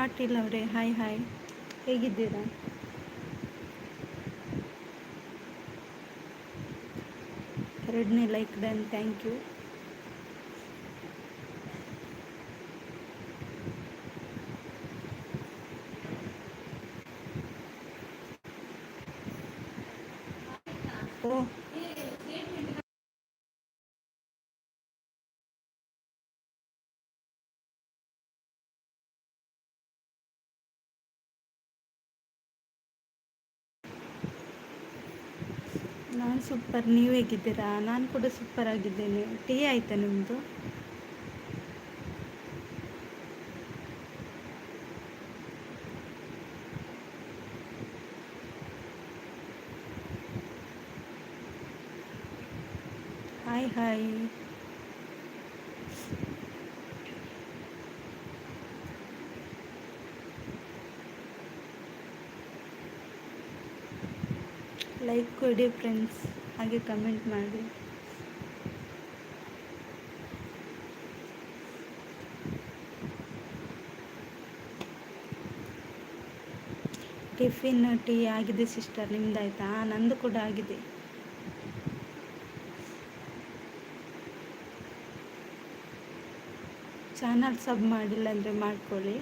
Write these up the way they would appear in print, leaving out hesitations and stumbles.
ಪಾಟೀಲ್ ಅವರೇ, hi hi, ಹೇಗಿದ್ದೀರಾ? ಎರಡನೇ ಲೈಕ್ ಡನ್, thank you. ಓ, ನಾನು ಸೂಪರ್, ನೀವು ಹೇಗಿದ್ದೀರಾ? ನಾನು ಕೂಡ ಸೂಪರ್ ಆಗಿದ್ದೇನೆ. ಟೀ ಆಯಿತಾ ನಿಮ್ಮದು? Hi hi. ಲೈಕ್ ಕೊಡಿ ಫ್ರೆಂಡ್ಸ್, ಹಾಗೆ ಕಮೆಂಟ್ ಮಾಡಿ. ಟಿಫಿನ್, ಟೀ ಆಗಿದೆ ಸಿಸ್ಟರ್, ನಿಮ್ದಾಯ್ತಾ? ನಂದು ಕೂಡ ಆಗಿದೆ. ಚಾನಲ್ ಸಬ್ ಮಾಡಿಲ್ಲ ಅಂದರೆ ಮಾಡ್ಕೊಳ್ಳಿ.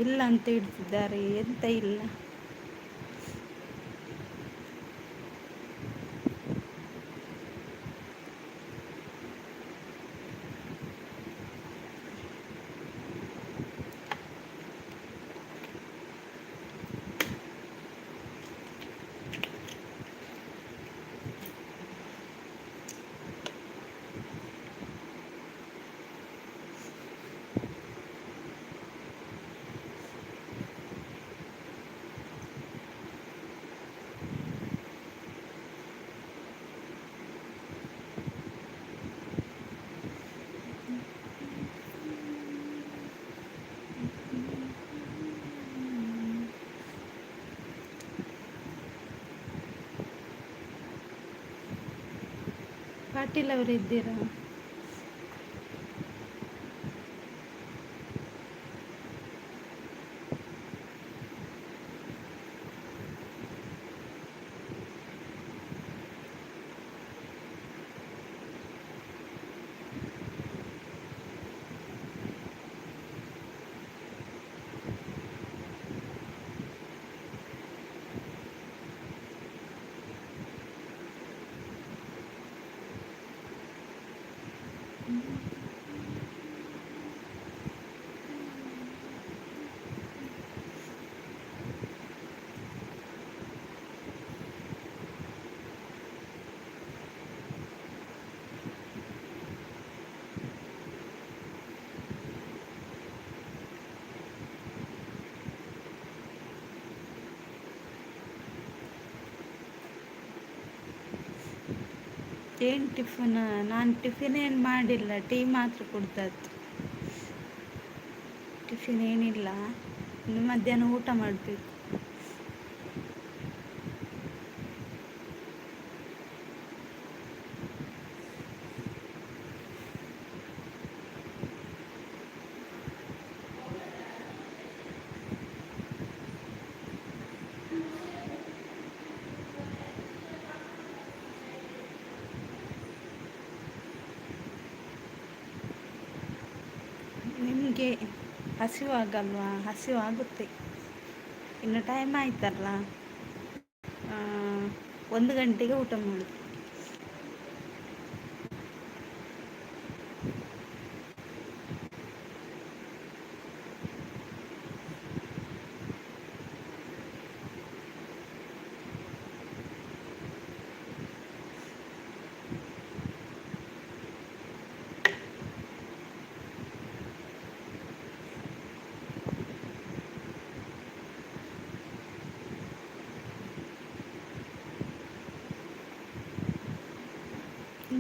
ಇಲ್ಲ ಅಂತ ಇಡ್ತಿದ್ದಾರೆ, ಎಂತ ಇಲ್ಲ. ಪಾಟೀಲ್ ಅವರು ಇದ್ದೀರಾ? ಏನು ಟಿಫನ್? ನಾನು ಟಿಫಿನ್ ಏನು ಮಾಡಿಲ್ಲ, ಟೀ ಮಾತ್ರ ಕುಡ್ದದ್ದು. ಟಿಫಿನ್ ಏನಿಲ್ಲ, ಇನ್ನು ಮಧ್ಯಾಹ್ನ ಊಟ ಮಾಡಬೇಕು. ನಿಮಗೆ ಹಸಿವಾಗಲ್ವಾ? ಹಸಿವಾಗುತ್ತೆ. ಇನ್ನು ಟೈಮ್ ಆಯ್ತಲ್ಲ, 1 ಗಂಟೆಗೆ ಊಟ ಮಾಡೋದು.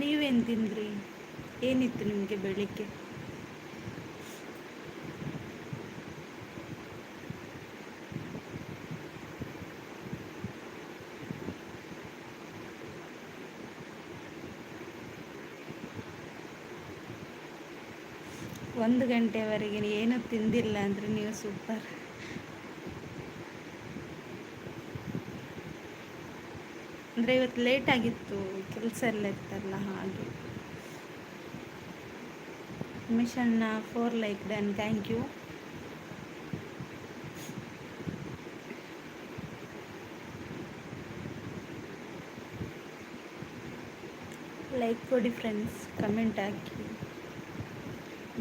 ನೀವೇನು ತಿಂದ್ರಿ? ಏನಿತ್ತು ನಿಮಗೆ ಬೆಳಿಗ್ಗೆ? 1 ಗಂಟೆವರೆಗೆ ಏನೂ ತಿಂದಿಲ್ಲ ಅಂದರೆ ನೀವು ಸೂಪರ್. ಅಂದರೆ ಇವತ್ತು ಲೇಟ್ ಆಗಿತ್ತು, ಕೆಲಸ ಎಲ್ಲ ಇತ್ತಲ್ಲ, ಹಾಗೆ. ಮಿಷನ್ನ four like done, thank you. Like ಕೊಡಿ ಫ್ರೆಂಡ್ಸ್, ಕಮೆಂಟ್ ಹಾಕಿ.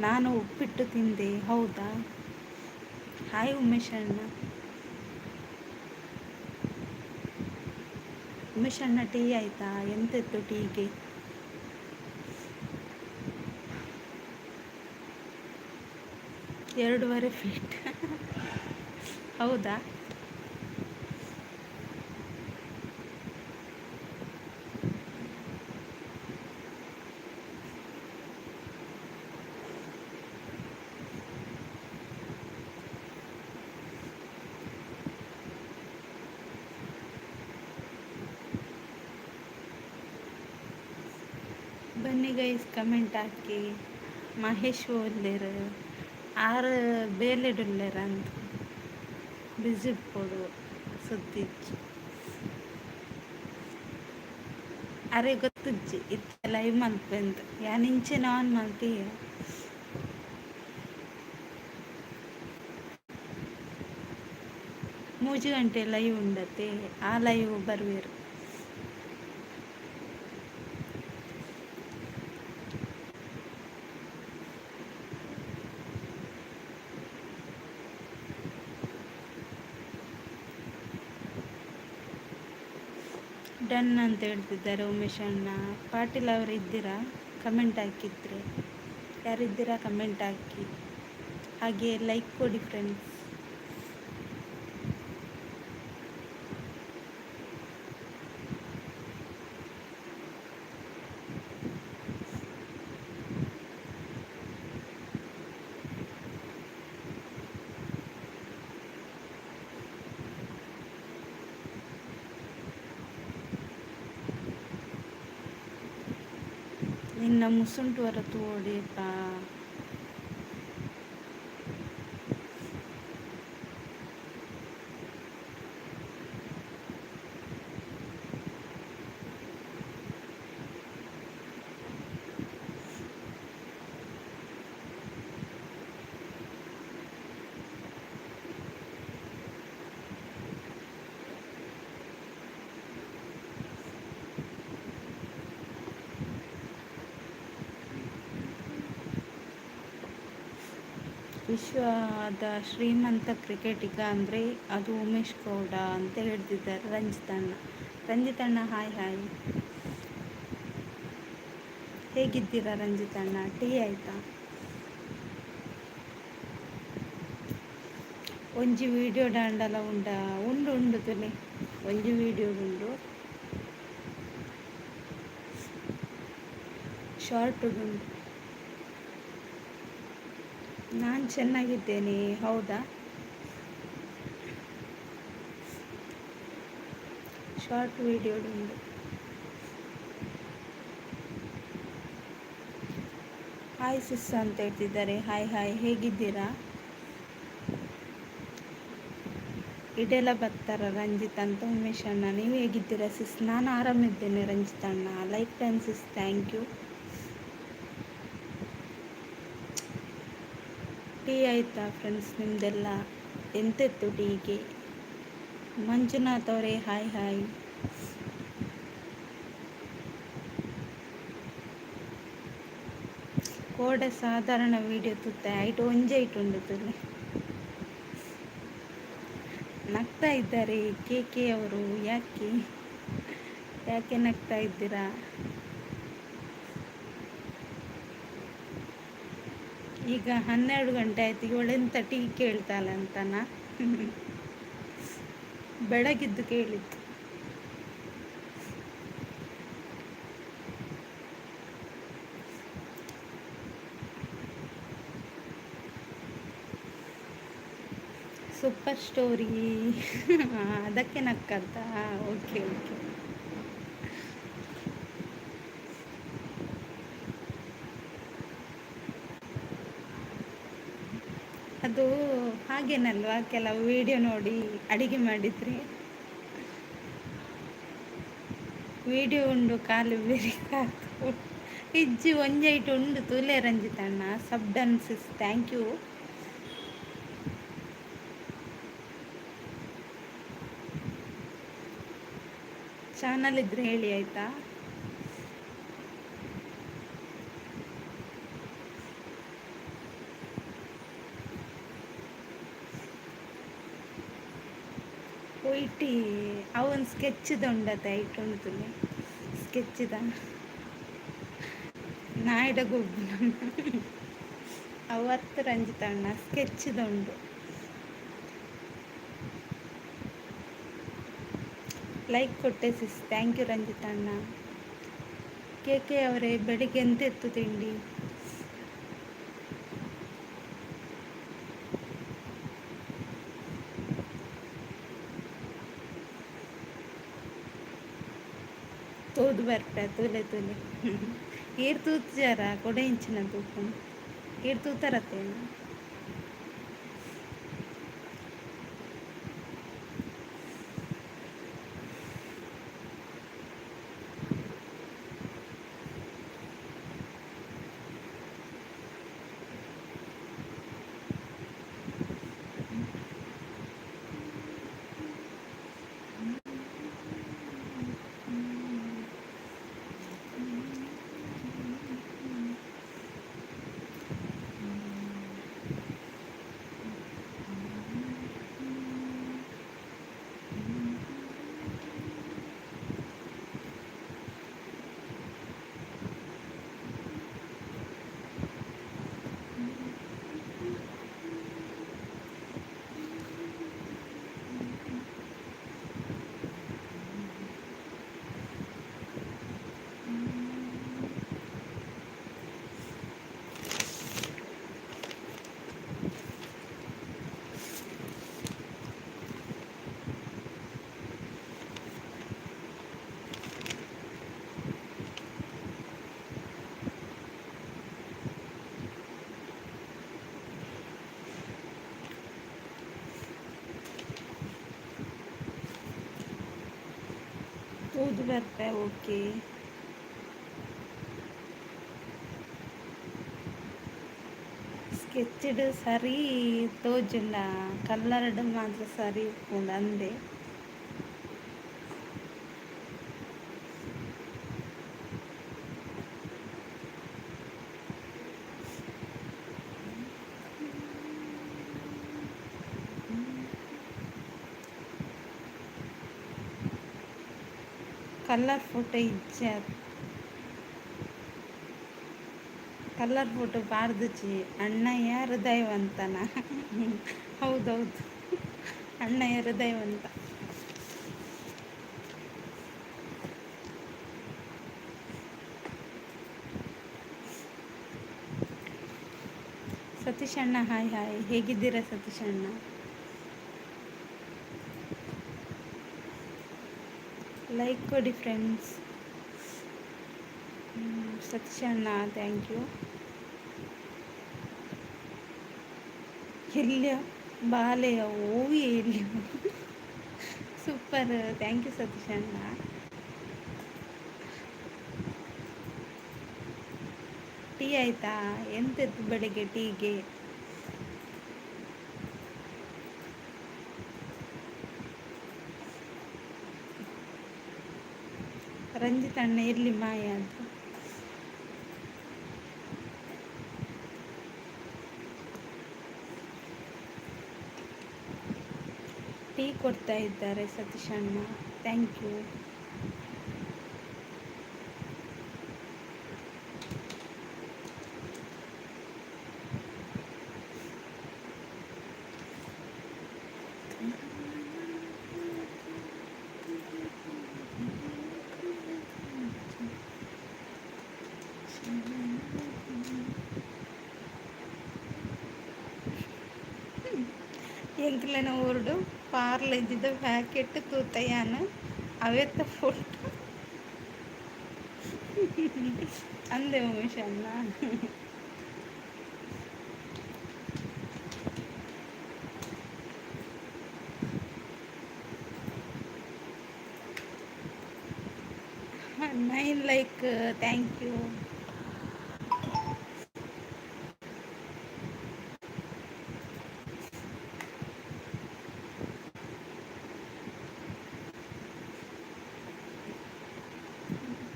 ನಾನು ಉಪ್ಪಿಟ್ಟು ತಿಂದೆ. ಹೌದಾ? ಹಾಯ್ ಉಮೇಶ್ ಅಣ್ಣ. ಉಮೇಶ್ ಅಣ್ಣ, ಟೀ ಆಯಿತಾ? ಎಂತಿತ್ತು ಟೀಗೆ? 2.5 ಫೀಟ್. ಹೌದಾ? ಬನ್ನಿ ಗೈಸ್, ಕಮೆಂಟ್ ಹಾಕಿ. ಮಹೇಶ್ ಓಲ್ಲೇರು? ಆರು ಬೇಲೆಡುಲ್ಲೇರ ಅಂತ ಬಿಸಿ ಇಪ್ಪೊಡು ಸುದ್ದಿಜ್ಜಿ. ಅರೆ ಗೊತ್ತುಜ್ಜಿ, ಇತ್ತೆ ಲೈವ್ ಮಲ್ಪೆಂದ್. ಯಾನ್ ಇಂಚೆನೆ ಆನ್ ಮಲ್ತಿಯೆ. 3 ಗಂಟೆ ಲೈವ್ ಉಂಡತೆ, ಆ ಲೈವ್ ಬರ್ವೇರು. ಡನ್ ಅಂತ ಹೇಳ್ತಿದ್ದಾರೆ ಉಮೇಶ್ ಅಣ್ಣ. ಪಾಟೀಲ್ ಅವರು ಇದ್ದೀರಾ? ಕಮೆಂಟ್ ಹಾಕಿದ್ರೆ. ಯಾರಿದ್ದೀರಾ, ಕಮೆಂಟ್ ಹಾಕಿ. ಹಾಗೆ ಲೈಕ್ ಕೊಡಿ ಫ್ರೆಂಡ್ಸ್. ನಿನ್ನ ಮುಸುಂಟು ಹೊರತು ಓಡಿಯಪ್ಪ. ವಿಶ್ವದ ಶ್ರೀಮಂತ ಕ್ರಿಕೆಟಿಗ ಅಂದರೆ ಅದು ಉಮೇಶ್ ಗೌಡ ಅಂತ ಹೇಳ್ತಿದ್ದಾರೆ ರಂಜಿತಣ್ಣ. ರಂಜಿತಣ್ಣ, ಹಾಯ್ ಹಾಯ್. ಹೇಗಿದ್ದೀರಾ ರಂಜಿತಣ್ಣ? ಟೀ ಆಯಿತಾ? ಒಂಜಿ ವೀಡಿಯೋ ಡಾಂಡಲ ಉಂಡ? ಉಂಡು ಉಂಡು ತುಲೆ, ಒಂಜಿ ವೀಡಿಯೋ ಉಂಡು, ಶಾರ್ಟ್ ಉಂಡು. ನಾನು ಚೆನ್ನಾಗಿದ್ದೇನೆ. ಹೌದಾ? ಶಾರ್ಟ್ ವಿಡಿಯೋ ಉಂಡು. ಹಾಯ್ ಸಿಸ್ ಅಂತ ಹೇಳ್ತಿದ್ದಾರೆ. ಹಾಯ್ ಹಾಯ್, ಹೇಗಿದ್ದೀರಾ? ಇಡೆಲ್ಲ ಬರ್ತಾರ ರಂಜಿತ್ ಅಂತ ಉಮೇಶ್ ಅಣ್ಣ. ನೀವು ಹೇಗಿದ್ದೀರಾ ಸಿಸ್? ನಾನು ಆರಾಮಿದ್ದೇನೆ ರಂಜಿತ್ ಅಣ್ಣ. Like done sis, thank you. Tea ಆಯಿತಾ ಫ್ರೆಂಡ್ಸ್ ನಿಮ್ಮದೆಲ್ಲ? ಎಂತಿತ್ತು ಟೀಗೆ? ಮಂಜುನಾಥ್ ಅವರೇ, ಹಾಯ್ ಹಾಯ್. ಕೋಡೆ ಸಾಧಾರಣ ವೀಡಿಯೋ ತುತ್ತೆ ಐಟ್ ಒಂಜೆ ಐಟ್ ಉಂಡು ತುಲೆ. ನಗ್ತಾ ಇದ್ದಾರೆ ಕೆ ಕೆ ಅವರು. ಯಾಕೆ ಯಾಕೆ ನಗ್ತಾ ಇದ್ದೀರಾ? ಈಗ 12 ಗಂಟೆ ಆಯ್ತು, ಇವಳೆಂತ ಟೀ ಕೇಳ್ತಾಳೆ ಅಂತನಾ? ಬೆಳಗಿದ್ದು ಕೇಳಿದ್ದು. ಸೂಪರ್ ಸ್ಟೋರಿ, ಅದಕ್ಕೆ ನಕ್ಕಂತ. Okay okay. ಅದು ಹಾಗೇನಲ್ವಾ, ಕೆಲವು ವಿಡಿಯೋ ನೋಡಿ ಅಡಿಗೆ ಮಾಡಿದರೆ ವಿಡಿಯೋ ಉಂಡು ಕಾಲು ಬೇರೆ ಇಜ್ಜಿ ಒಂಜೈಟ್ ಉಂಡು ತೂಲೆ ರಂಜಿತಣ್ಣ. Sub done sis, thank you. Channel ಇದ್ರೆ ಹೇಳಿ ಆಯಿತಾ. ಒಯ್ಟಿ ಅವನ್ ಸ್ಕೆಚ್ದ ಉಂಡತೆ ಐಟ್ ಉಂಡು ಸ್ಕೆಚ್ದ ನಾಯಿಡ ಗೊಬ್ಬು ಅವತ್ತು ರಂಜಿತಣ್ಣ ಸ್ಕೆಚ್ದ ಉಂಡು. ಲೈಕ್ ಕೊಟ್ಟೆ ಸಿಸ್, thank you ರಂಜಿತಣ್ಣ. ಕೆ ಕೆ ಅವರೇ, ಬೆಳಿಗ್ಗೆ ಎಂತಿತ್ತು ತಿಂಡಿ? ತೂದು ಬರ್ಪೆ ತೂಲೆ ತೂಲೆ ಈರ್ ತೂತ್ಜಾರ ಕೊಡೆ ಇಂಚಿನ ತೂಪು ಈರ್ ತೂತರತ್ತೇನ. ತೂದು ಬರ್ಪೆ ಓಕೆ. ಸ್ಕೆಚ್ಡ್ ಸರಿ ತೋಜುಂಡ ಕಲ್ಲರ್ಡ್ ಮಾತ್ರ ಸರಿ ಉಪ್ಪುಂಡು ಅಂದೆ. ಕಲರ್ ಫೋಟೋ ಇಜ್ಜ, ಕಲರ್ ಫೋಟೋ ಪಾಡ್ದುಜಿ ಅಣ್ಣಯ್ಯ ಹೃದಯವಂತನ. ಹೌದೌದು, ಅಣ್ಣಯ್ಯ ಹೃದಯವಂತ. ಸತೀಶ್ ಅಣ್ಣ ಹಾಯ್ ಹಾಯ್, ಹೇಗಿದ್ದೀರಾ ಸತೀಶ್ ಅಣ್ಣ? ಲೈಕ್ ಕೊಡಿ ಫ್ರೆಂಡ್ಸ್. ಸತೀಶ್ ಅಣ್ಣ thank you. ಎಲ್ಲಿಯ ಬಾಲೆಯ ಓವಿ ಎಲ್ಲಿ? ಸೂಪರ್, thank you Satish ಅಣ್ಣ. ಟೀ ಆಯಿತಾ? ಎಂತಿತ್ತು ಬೆಳಿಗ್ಗೆ ಟೀಗೆ? ರಂಜಿತ್ ಅಣ್ಣ ಎಲ್ಲಿ ಮಾಯ ಅಂತ? ಟೀ ಕೊಡ್ತಾ ಇದ್ದಾರೆ ಸತೀಶ್ ಅಣ್ಣ, thank you. ಎಂಕ್ಲೆನ ಊರುಡು ಪಾರ್ಲೆಜಿದ ಪ್ಯಾಕೆಟ್ ತೂತಯಾನ ಅವೆತ್ತ ಫೋಟೋ ಅಂದೆ ಉಮೇಶ್ ಅಣ್ಣ. Nine like, thank you.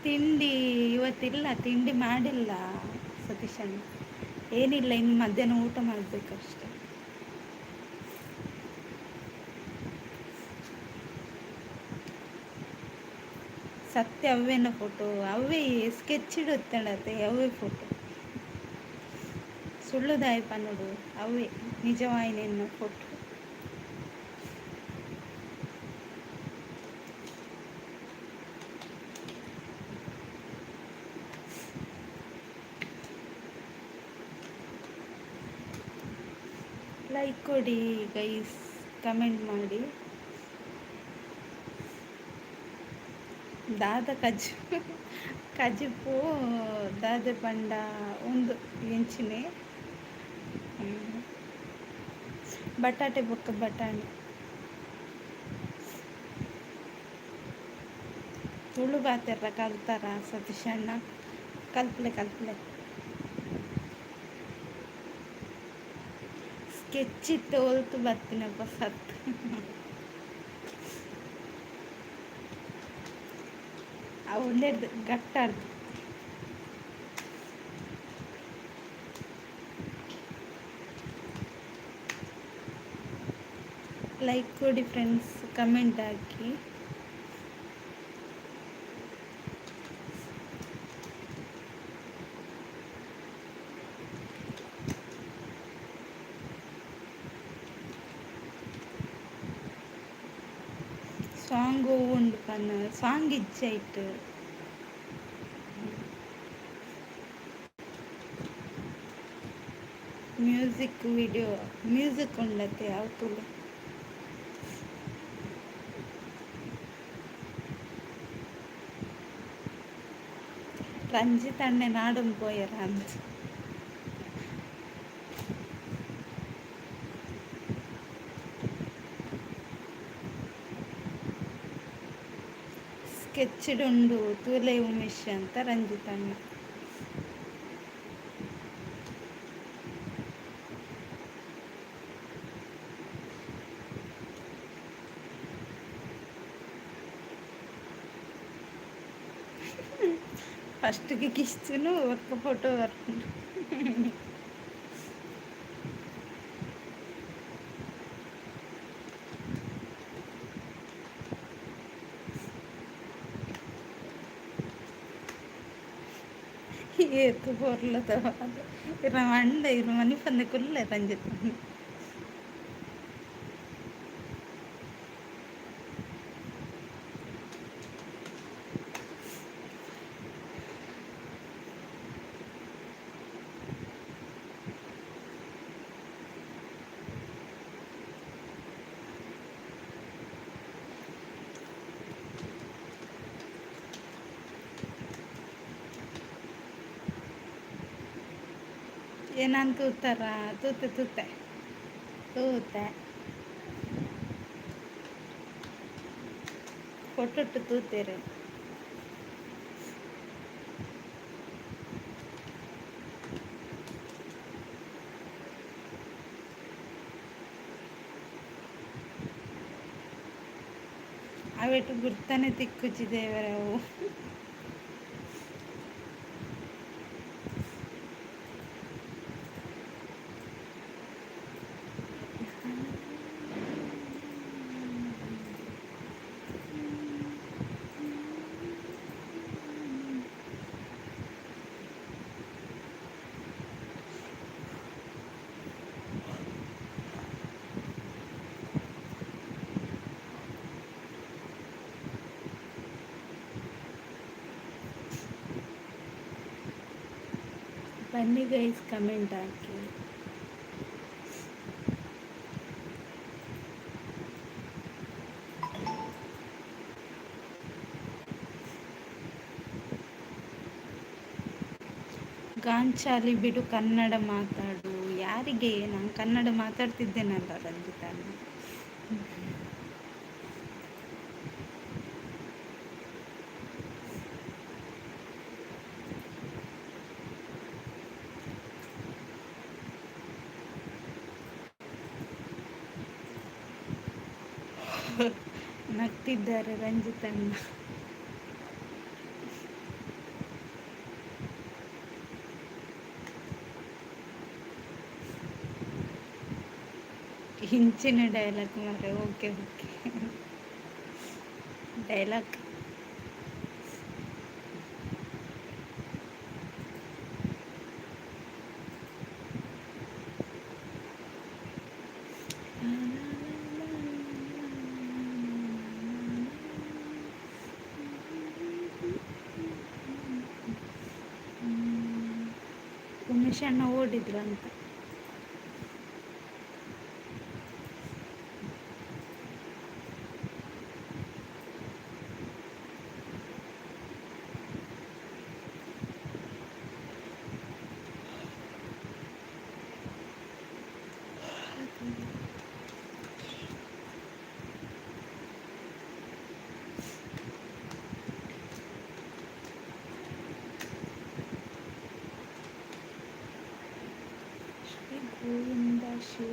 ತಿಂಡಿ ಇವತ್ತಿಲ್ಲ, ತಿಂಡಿ ಮಾಡಿಲ್ಲ ಸತೀಶಣ್ಣ. ಏನಿಲ್ಲ, ಇನ್ನು ಮಧ್ಯಾಹ್ನ ಊಟ ಮಾಡಬೇಕಷ್ಟೆ. ಸತ್ಯ ಅವ್ವೇನ ಫೋಟೋ, ಅವೇ ಸ್ಕೆಚ್ ಇಡುತ್ತಳತೆ ಅವೇ ಫೋಟೋ. ಸುಳ್ಳುದಾಯ ಪನ್ನೋಡು, ಅವೇ ನಿಜವಾಯಿನ ಫೋಟೋ. ಲೈಕ್ ಕೊಡಿ ಗೈಸ್, ಕಮೆಂಟ್ ಮಾಡಿ. ದಾದ ಕಜ್ ಕಜಿಪು ದಾದೆ ಪಂಡ ಒಂದು ಎಂಚಿನೆ ಬಟಾಟೆ ಬೊಕ್ಕ ಬಟಾಣಿ. ತುಳು ಬಾತೆರ್ರ ಕಲ್ತಾರ ಸತೀಶಣ್ಣ? ಕಲ್ಪಲೆ ಕಲ್ಪಲೆ. ಸ್ಕೆಚ್ ಇತ್ತು ಒಲ್ತು ಬತ್ತಿನಪ್ಪ ಸತ್. ಅವು ಒಂದೆಡ್ದು ಗಟ್ಟಾರ್ದು. ಲೈಕ್ ಕೊಡಿ ಫ್ರೆಂಡ್ಸ್, ಕಮೆಂಟ್ ಹಾಕಿ. ಸಾಂಗ್ ಉಂಡು ಪನ್ನ, ಸಾಂಗ್ ಇಜ್ಜಾಯ್ತು. ಮ್ಯೂಸಿಕ್ ವಿಡಿಯೋ ಮ್ಯೂಸಿಕ್ ಉಂಡತೆ ಅವು ತುಳು. ರಂಜಿತ್ ಅಣ್ಣೆ ನಾಡೊಂದು ಪೋಯೆರ ಅಂದ್. ಸ್ಕೆಚ್ಡ್ ಉಂಡು ತೂಲೆ ಉಮೇಶ್ ಅಂತ ರಂಜಿತ್ ಅಣ್ಣ. ಫಸ್ಟ್ಗೆ ಕಿಸ್ತುನು ಒಕ್ಕ ಫೋಟೋ ಬರ್ಪುಂಡು. ಏತ್ ಪೊರ್ಲುದ ಇರ್ನ ಮಂಡೆ ಇರ್ ಮನಿಪಂದೆ ಕುಲ್ಲೆ ರಂಜಿತ್ ಅಣ್ಣ. ಏನಂತ ತೂತಾರ? ತೂತೆ ತೂತೆ ತೂತೆ ಫೋಟೋಟ್ಟು ತೂತೇರು. ಅವೆಟ್ಟು ಗುರ್ತಾನೆ ತಿಕ್ಕುಜಿ ದೇವರೇ ಅವು. ಬನ್ನಿ ಗೈಸ್, ಕಮೆಂಟ್ ಹಾಕಿ. ಗಾಂಚಾಲಿ ಬಿಡು, ಕನ್ನಡ ಮಾತಾಡು. ಯಾರಿಗೆ? ನಾನು ಕನ್ನಡ ಮಾತಾಡ್ತಿದ್ದೇನಲ್ಲ ರಂಜಿತ ಅಣ್ಣ. ನಗ್ತಿದ್ದಾರೆ ರಂಜಿತಣ್ಣ. ಇಂಚಿನ ಡೈಲಾಗ್ ಮಾರೆ. Okay okay, dialogue. Umesh ಅಣ್ಣ ಓಡಿದ್ರು ಅಂತ. ಶ್ರೀ ಗೋವಿಂದ ಶಿವ.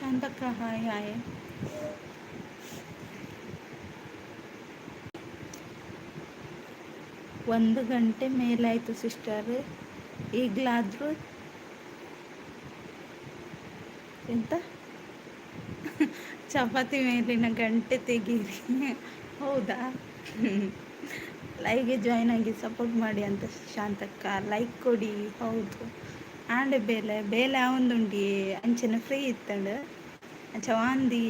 Shantakka hi hi. 1 ಗಂಟೆ ಮೇಲಾಯಿತು ಸಿಸ್ಟರ್, ಈಗಲಾದರೂ ಎಂತ ಚಪಾತಿ ಮೇಲಿನ ಗಂಟೆ ತೆಗೀರಿ. ಹೌದಾ? ಲೈವ್ಗೆ ಜಾಯ್ನ್ ಆಗಿ ಸಪೋರ್ಟ್ ಮಾಡಿ ಅಂತ ಶಾಂತಕ್ಕ. ಲೈಕ್ ಕೊಡಿ. ಹೌದು, ಆಂಡೆ ಬೇಲೆ ಬೇಲೆ ಆವೊಂದುಂಡಿ, ಅಂಚನೆ ಫ್ರೀ ಇತ್ತಂಡು ಅಂಚ ವಾಂದಿ.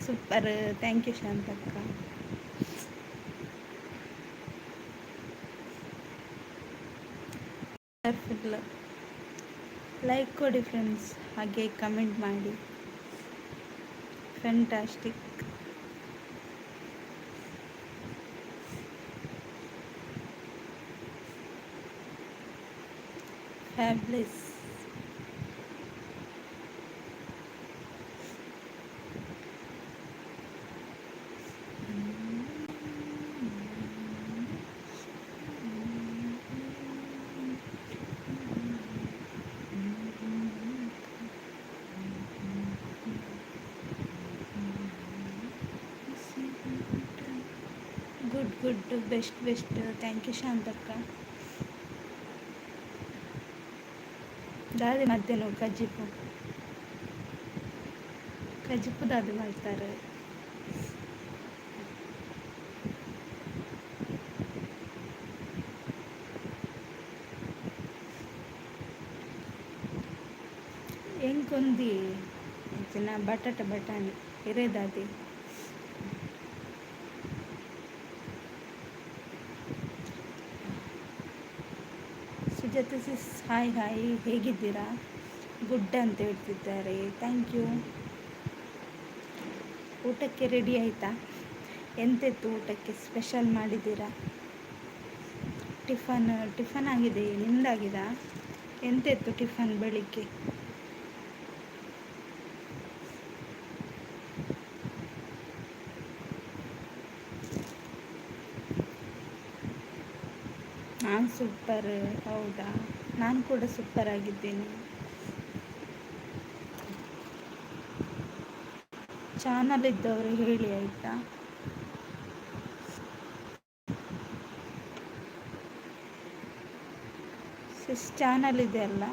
Super, thank you Shantakka. Full like ಕೊಡಿ ಫ್ರೆಂಡ್ಸ್, ಹಾಗೆ ಕಮೆಂಟ್ ಮಾಡಿ. Fantastic, fabulous. Good good, best best, thank you Shantakka. ದಾದೆ ಮಧ್ಯಾಹ್ನ ಕಜ್ಜಿಪು? ಕಜ್ಜಿಪು ದಾದೆ ಮಾಡ್ತಾರೆ? ಎಂಕೊಂದಿ ಅಂಚಿನ ಬಟಾಟೆ ಬಟಾಣಿ ಇರೇದಾದಿ? ಸುಜಾತ ಸಿಸ್ ಹಾಯ್ ಹಾಯ್, ಹೇಗಿದ್ದೀರಾ? ಗುಡ್ ಅಂತ ಹೇಳ್ತಿದ್ದಾರೆ, thank you. ಊಟಕ್ಕೆ ರೆಡಿ ಆಯಿತಾ? ಎಂತಿತ್ತು ಊಟಕ್ಕೆ? ಸ್ಪೆಷಲ್ ಮಾಡಿದ್ದೀರಾ? ಟಿಫನ್ ಟಿಫನ್ ಆಗಿದೆ, ನಿಮ್ದಾಗಿದಾ? ಎಂತಿತ್ತು ಟಿಫನ್ ಬೆಳಿಗ್ಗೆ? ನಾನು ಸೂಪರ್. ಹೌದಾ? ನಾನು ಕೂಡ ಸೂಪರ್ ಆಗಿದ್ದೇನೆ. ಚಾನಲ್ ಇದ್ದವರು ಹೇಳಿ ಆಯಿತಾ? ಸಿಸ್, ಚಾನಲ್ ಇದೆ ಅಲ್ಲ?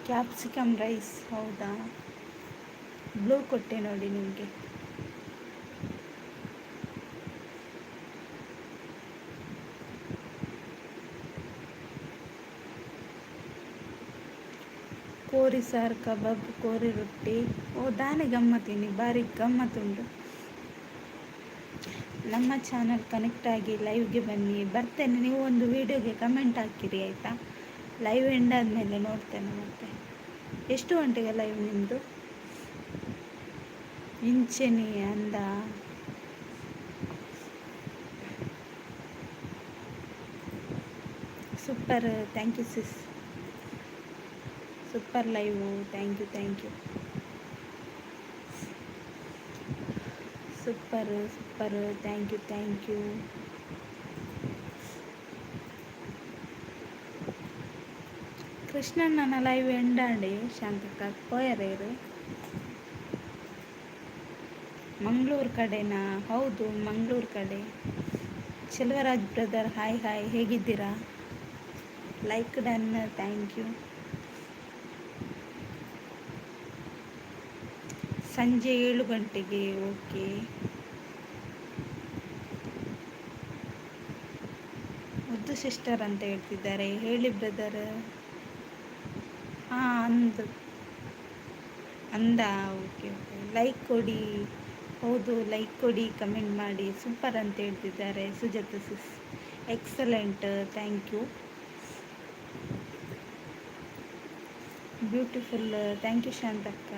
ಕ್ಯಾಪ್ಸಿಕಮ್ ರೈಸ್, ಹೌದಾ? ಬ್ಲೂ ಕೊಟ್ಟೆ ನೋಡಿ ನಿಮಗೆ. ಕೋರಿ ಸಾರು, ಕಬಾಬ್, ಕೋರಿ ರೊಟ್ಟಿ. ಓ, ದಾನೆ ಗಮ್ಮತ್ತೀನಿ, ಬಾರಿ ಗಮ್ಮತ್ತುಂಟು. ನಮ್ಮ ಚಾನಲ್ ಕನೆಕ್ಟ್ ಆಗಿ ಲೈವ್ಗೆ ಬನ್ನಿ. ಬರ್ತೇನೆ, ನೀವು ಒಂದು ವೀಡಿಯೋಗೆ ಕಮೆಂಟ್ ಹಾಕಿರಿ ಆಯಿತಾ? ಲೈವ್ ಎಂಡ್ ಆದಮೇಲೆ ನೋಡ್ತೇನೆ. ಮತ್ತೆ ಎಷ್ಟು ಗಂಟೆಗೆ ಲೈವ್ ನಿಮ್ಮದು? ಇಂಚೆನಿ ಅಂದ. Super, thank you sis. Super live, thank you, thank you. Super super, thank you, thank you. ಕೃಷ್ಣಣ್ಣನ live ಎಂಡಾಂಡಿ Shantakka, ಪೋಯರೇರು? Mangaluru ಕಡೆನಾ? ಹೌದು, ಮಂಗಳೂರು ಕಡೆ. ಚೆಲುವರಾಜ್ ಬ್ರದರ್ ಹಾಯ್ ಹಾಯ್, ಹೇಗಿದ್ದೀರಾ? Like done, thank you. ಸಂಜೆ 7 ಗಂಟೆಗೆ, ಓಕೆ. ಮುದ್ದು ಸಿಸ್ಟರ್ ಅಂತ ಹೇಳ್ತಿದ್ದಾರೆ, ಹೇಳಿ ಬ್ರದರ್. ಹಾಂ, ಅಂದು ಅಂದ, ಓಕೆ ಓಕೆ. ಲೈಕ್ ಕೊಡಿ. ಹೌದು, ಲೈಕ್ ಕೊಡಿ, ಕಮೆಂಟ್ ಮಾಡಿ. ಸೂಪರ್ ಅಂತ ಹೇಳ್ತಿದ್ದಾರೆ Sujatha sis. Excellent, thank you. Beautiful, thank you Shantakka.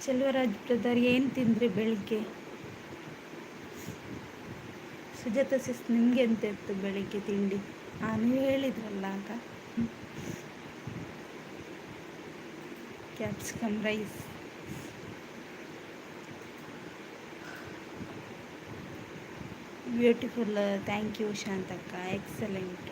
Cheluvaraj brother, ಏನು ತಿಂದ್ರಿ ಬೆಳಿಗ್ಗೆ? ಸುಜಾತ ಸಿಸ್, ನಿಮಗೆ ಎಂತ ಇತ್ತು ಬೆಳಿಗ್ಗೆ ತಿಂಡಿ? ಹಾಂ, ನೀವು ಹೇಳಿದ್ರಲ್ಲ ಆಗ. Capsicum rice. Beautiful, thank you Shantakka, excellent.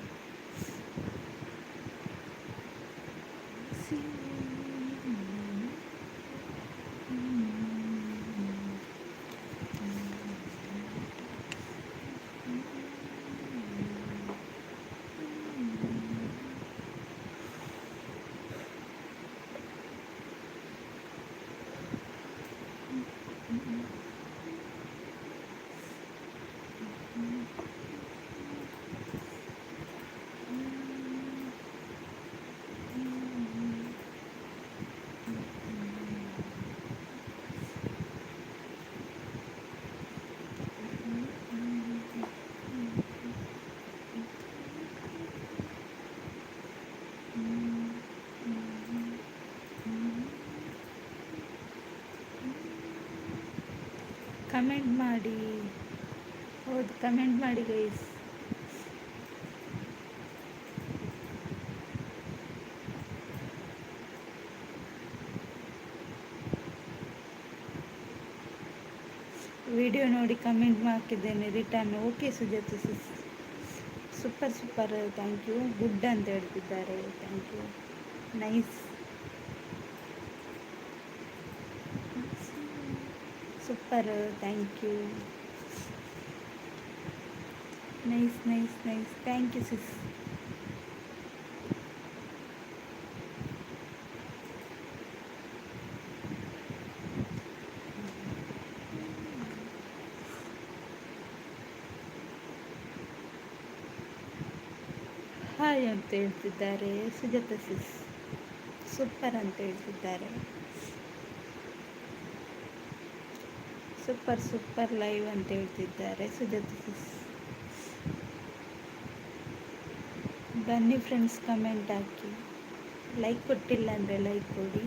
Comment ಮಾಡಿ. ಹೌದು, ಕಮೆಂಟ್ ಮಾಡಿ ಗೈಸ್. ವಿಡಿಯೋ ನೋಡಿ ಕಮೆಂಟ್ ಹಾಕಿದ್ದೇನೆ return. Okay Sujatha sis, super super, thank you. Good ಅಂತ ಹೇಳ್ತಿದ್ದಾರೆ, thank you. Nice, super, thank you. Nice nice nice, thank you sis. Hi ಅಂತ ಹೇಳ್ತಿದ್ದಾರೆ ಸುಜಾತ ಸಿಸ್, super ಅಂತ ಹೇಳ್ತಿದ್ದಾರೆ. ಸೂಪರ್ ಸೂಪರ್ ಲೈವ್ ಅಂತ ಹೇಳ್ತಿದ್ದಾರೆ ಸುಜಾತ ಸಿಸ್. ಬನ್ನಿ ಫ್ರೆಂಡ್ಸ್, ಕಮೆಂಟ್ ಹಾಕಿ. ಲೈಕ್ ಕೊಟ್ಟಿಲ್ಲ ಅಂದರೆ ಲೈಕ್ ಕೊಡಿ.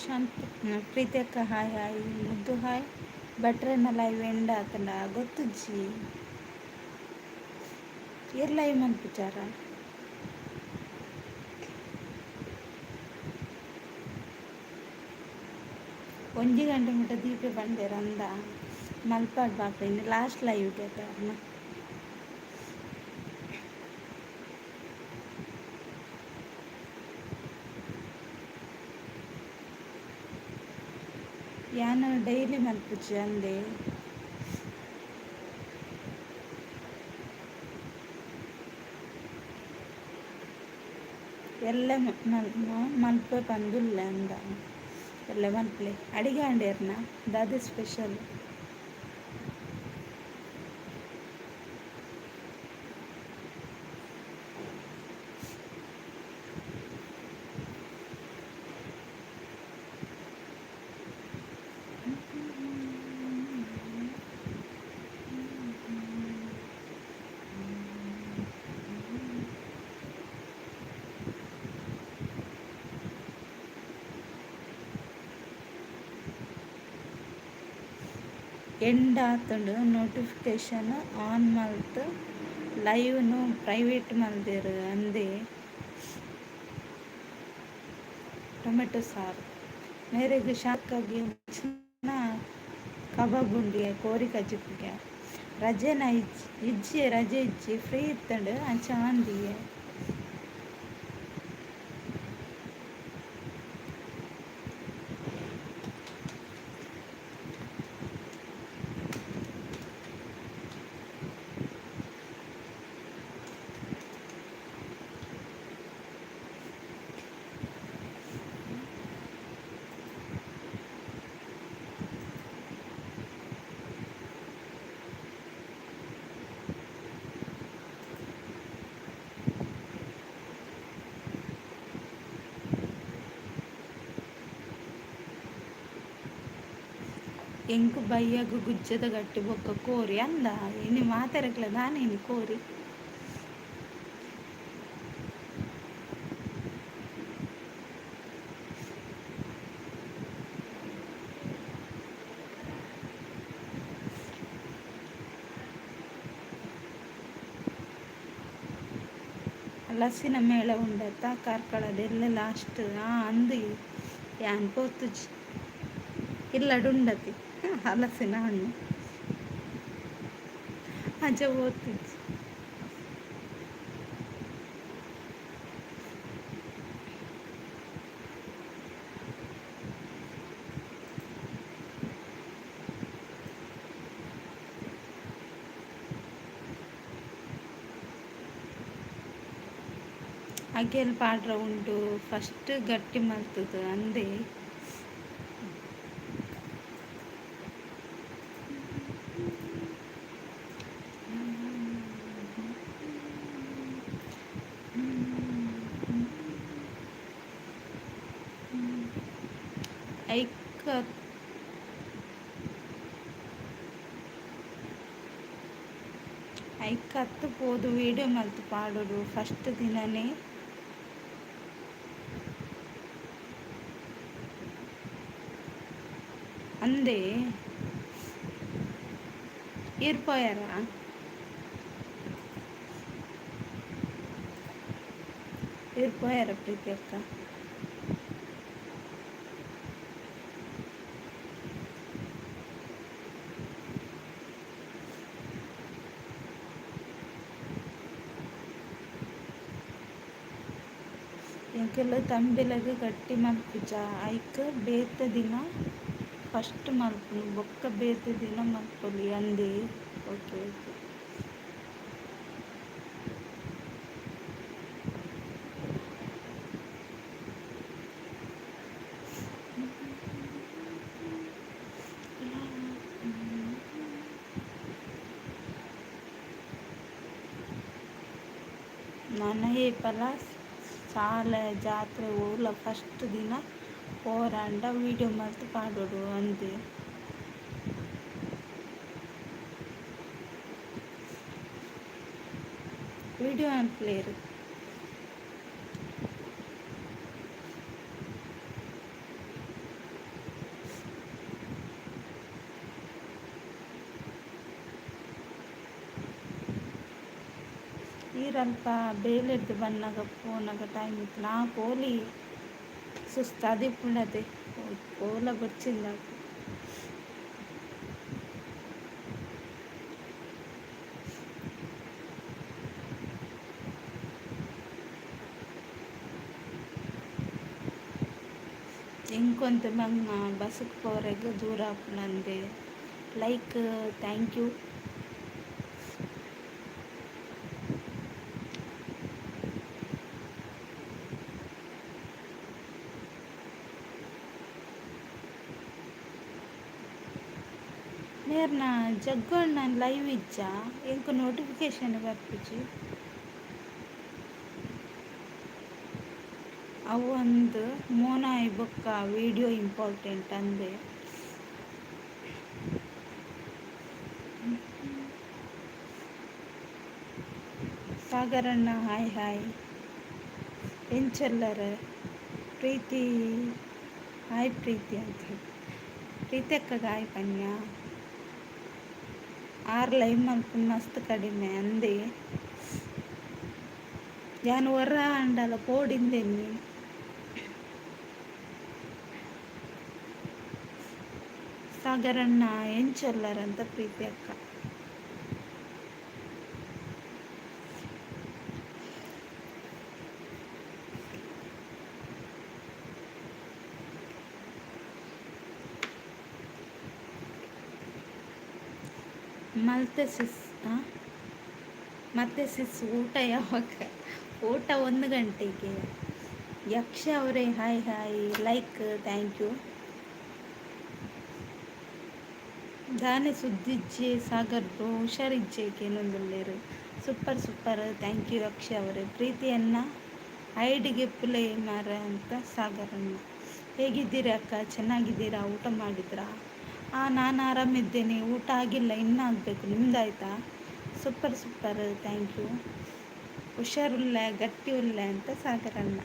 ಶಾಂತ ಪ್ರೀತಿ ಅಕ್ಕ ಹಾಯ್ ಹಾಯ್, ಮುದ್ದು ಹಾಯ್. ಭಟ್ರನ್ನ ಲೈವ್ ಎಂಡ್ ಆತಂಡ ಗೊತ್ತುಜ್ಜಿ, ಏರ್ ಲೈವ್ ಮನ್ಪುಚಾರ? ಒಂಜಿ ಗಂಟೆ ಮುಟ್ಟ ದೀಪೆ ಬಂದೇರ ಅಂದ ಮಲ್ಪಾಡ್ ಬಾಪ, ಇನ್ನು ಲಾಸ್ಟ್ ಲೈವ್ ಕೇಳ್ತಾರನ್ನ. ಯಾನ್ ಡೈಲಿ ಮಲ್ಪುಜಿ ಅಂದೆ. ಎಲ್ಲ ಮಲ್ಪೆ ಪಂದುಲ್ಲೆ ಅಂದ ಎಲ್ಲ ಮಲ್ಪಲೆ. ಅಡಿಗೆ ಅಂಡೇರ್ನ ದಾದ ಸ್ಪೆಷಲ್? ಎಂಡ್ ಆತುಂಡು. ನೋಟಿಫಿಕೇಶನ್ ಆನ್ ಮಲ್ತ್ ಲೈವ್ನು ಪ್ರೈವೇಟ್ ಮಲ್ದೆರ್ ಅಂದೆ. ಟೊಮೆಟೊ ಸಾರು ಮೇರೆಗ್ ಶಾಖಗೆ ಕಬಾಬ್ ಉಂಡಿಯ ಕೋರಿ ಕಜಿಪುಗೆ. ರಜೆನ ಇಜ್ಜಿ ಇಜ್ಜಿ, ರಜೆ ಇಜ್ಜಿ, ಫ್ರೀ ಇತ್ತಂಡು ಅಂಚ ಆಂದಿಯೆ. ಎಂಕ್ ಬಯ್ಯಗ್ ಗುಜ್ಜೆದ ಗಟ್ಟಿ ಬೊಕ್ಕ ಕೋರಿ ಅಂದ ಇನಿ ಮಾತೆರೆಗ್ಲ ದಾನೆ ಇನಿ ಕೋರಿ. ಹಲಸಿನ ಮೇಳ ಉಂಡತ್ತ ಕಾರ್ಕಳದ ಎಲ್ಲ ಲಾಸ್ಟ್ ಅಂದು ಯಾನ್ ಪೋತುಜಿ. ಇಲ್ಲಡುಂಡತಿ ಹಲಸಿನ ಹಣ್ಣು ಅಂಚ ಪೋತುಜಿ. ಅಗೆಲ್ ಪಾಡ್ರ ಉಂಡು ಫಸ್ಟ್ ಗಟ್ಟಿ ಮಲ್ತುದು ಅಂದೆ. ಐಕ್ ಐಕ್ ಅತ್ತ್ ಪೋದು ವೀಡಿಯೋ ಮಲ್ತ್ ಪಾಡೊಡು ಫಸ್ಟ್ ದಿನನೇ. ಅಂದೆ ಈರ್ ಪೋಯರಾ? ಈರ್ ಪೋಯರ ಪ್ರೀತಿ ಅಕ್ಕ? ಎಂಕುಲು ತಂಬಿಲಗ್ ಗಟ್ಟಿ ಮಲ್ಪುಜ, ಐಕ್ ಬೇತೆ ದಿನ ಫಸ್ಟ್ ಮಲ್ಪುನು ಬೊಕ್ಕ ಬೇತೆ ದಿನ ಮಲ್ಪೊಲಿ ಅಂದೆ. Okay okay. ನನ ಏಪಲ ಸಾಲೆ ಜಾತ್ರೆ ಓಲ ಫಸ್ಟ್ ದಿನ ಪೋರಾಂಡ ವೀಡಿಯೋ ಮಲ್ತ್ ಪಾಡೊಡು ಅಂದೆ. ವೀಡಿಯೋ ಮನ್ಪುಲೆರ್. ಈರ್ ಅಲ್ಪ ಬೇಲೆಡ್ದ್ ಬನ್ನಗ ಪೋನಗ ಟೈಮ್ ಇತ್ತಿನ ಆ ಪೋಲಿ ಸುಸ್ತಾದಿಪ್ಪುಂಡತೆ ಓಲ ಬೊರ್ಚಿಂದ. ಎಂಕೊಂತೆ ಬಂಗ ಬಸ್ಗೆ ಪೋರೆಗ್ ದೂರ ಆಪುಂಡಂದೆ. Like thank you. ಮೇರ್ನ Jagganna live ಇಜ್ಜ, ಎಂಕ್ ನೋಟಿಫಿಕೇಶನ್ ಬರ್ಪುಜಿ. ಅವು ಅಂದ್ ಮೋನಾಯಿ ಬೊಕ್ಕ ವೀಡಿಯೋ ಇಂಪಾರ್ಟೆಂಟ್ ಅಂದೆ. ಸಾಗರಣ್ಣ ಹಾಯ್ ಹಾಯ್. ಎಂಚೆಲ್ಲರ್ ಪ್ರೀತಿ ಹಾಯ್ ಪ್ರೀತಿ ಅಂತ ಹೇಳಿ ಪ್ರೀತಿ ಅಕ್ಕಗ ಹಾಯ್ ಪನ್ಯ. ಆರ್ ಲೈವ್ ಮಲ್ಪುನ ಮಸ್ತ್ ಕಡಿಮೆ ಅಂದೆ. ಯಾನ್ ಒರ ಆಂಡಲ ಪೋಡಿಂದೆನ್ನಿ. ಸಾಗರಣ್ಣ ಎಂಚೊಲ್ಲರಂತ ಪ್ರೀತಿ ಅಕ್ಕ. ಮಲ್ತೆ ಸಿಸ್. ಮತ್ತೆ ಸಿಸ್, ಊಟ ಯಾವಾಗ? ಊಟ 1 ಗಂಟೆಗೆ. ಯಕ್ಷ ಅವರೇ, Hi hi, like, thank you. ದಾನೆ ಸುದ್ದಿಜ್ಜೆ ಸಾಗರ್ ಬ್ರೋ? ಹುಷಾರಿಜ್ಜೆ ಕೇನೊಂದುಲ್ಲೆರ್. ಸೂಪರ್ ಸೂಪರ್, thank you ಯಕ್ಷ ಅವರೇ. ಪ್ರೀತಿಯನ್ನು ಐಡಿಗೆ ಪ್ಲೇ ಮಾರ ಅಂತ ಸಾಗರಣ್ಣ. ಹೇಗಿದ್ದೀರಾ ಅಕ್ಕ? ಚೆನ್ನಾಗಿದ್ದೀರಾ? ಊಟ ಮಾಡಿದ್ರಾ? ಹಾಂ, ನಾನು ಆರಾಮಿದ್ದೇನೆ. ಊಟ ಆಗಿಲ್ಲ, ಇನ್ನೂ ಆಗಬೇಕು. ನಿಮ್ದಾಯ್ತಾ? Super super, thank you. ಹುಷಾರುಲ್ಲ, ಗಟ್ಟಿ ಉಲ್ಲ ಅಂತ ಸಾಗರಣ್ಣ.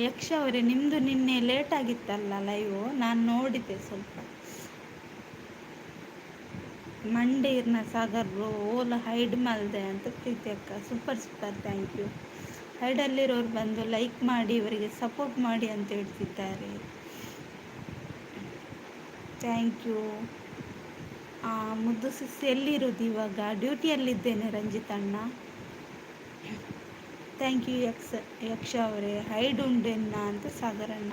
ಯಕ್ಷ ಅವರೇ, ನಿಮ್ಮದು ನಿನ್ನೆ ಲೇಟ್ ಆಗಿತ್ತಲ್ಲ ಲೈವು, ನಾನು ನೋಡಿದ್ದೆ ಸ್ವಲ್ಪ. ಮಂಡೇರ್ನ ಸಾಗರ್ ಬ್ರೋ ಓಲ ಹೈಡ್ ಮಲ್ದೆ ಅಂತ ಪ್ರೀತಿ ಅಕ್ಕ. Super super, thank you. ಹೈಡಲ್ಲಿರೋರು ಬಂದು ಲೈಕ್ ಮಾಡಿ, ಇವರಿಗೆ ಸಪೋರ್ಟ್ ಮಾಡಿ ಅಂತ ಹೇಳ್ತಿದ್ದಾರೆ. Thank you. ಮುದ್ದು ಸಿಸ್, ಎಲ್ಲಿರೋದು ಇವಾಗ? ಡ್ಯೂಟಿಯಲ್ಲಿದ್ದೇನೆ ರಂಜಿತ್ ಅಣ್ಣ. Thank you ಯಕ್ಷ ಅವರೇ. ಹೈಡ್ ಉಂಡೆನ್ನ ಅಂತ ಸಾಗರಣ್ಣ.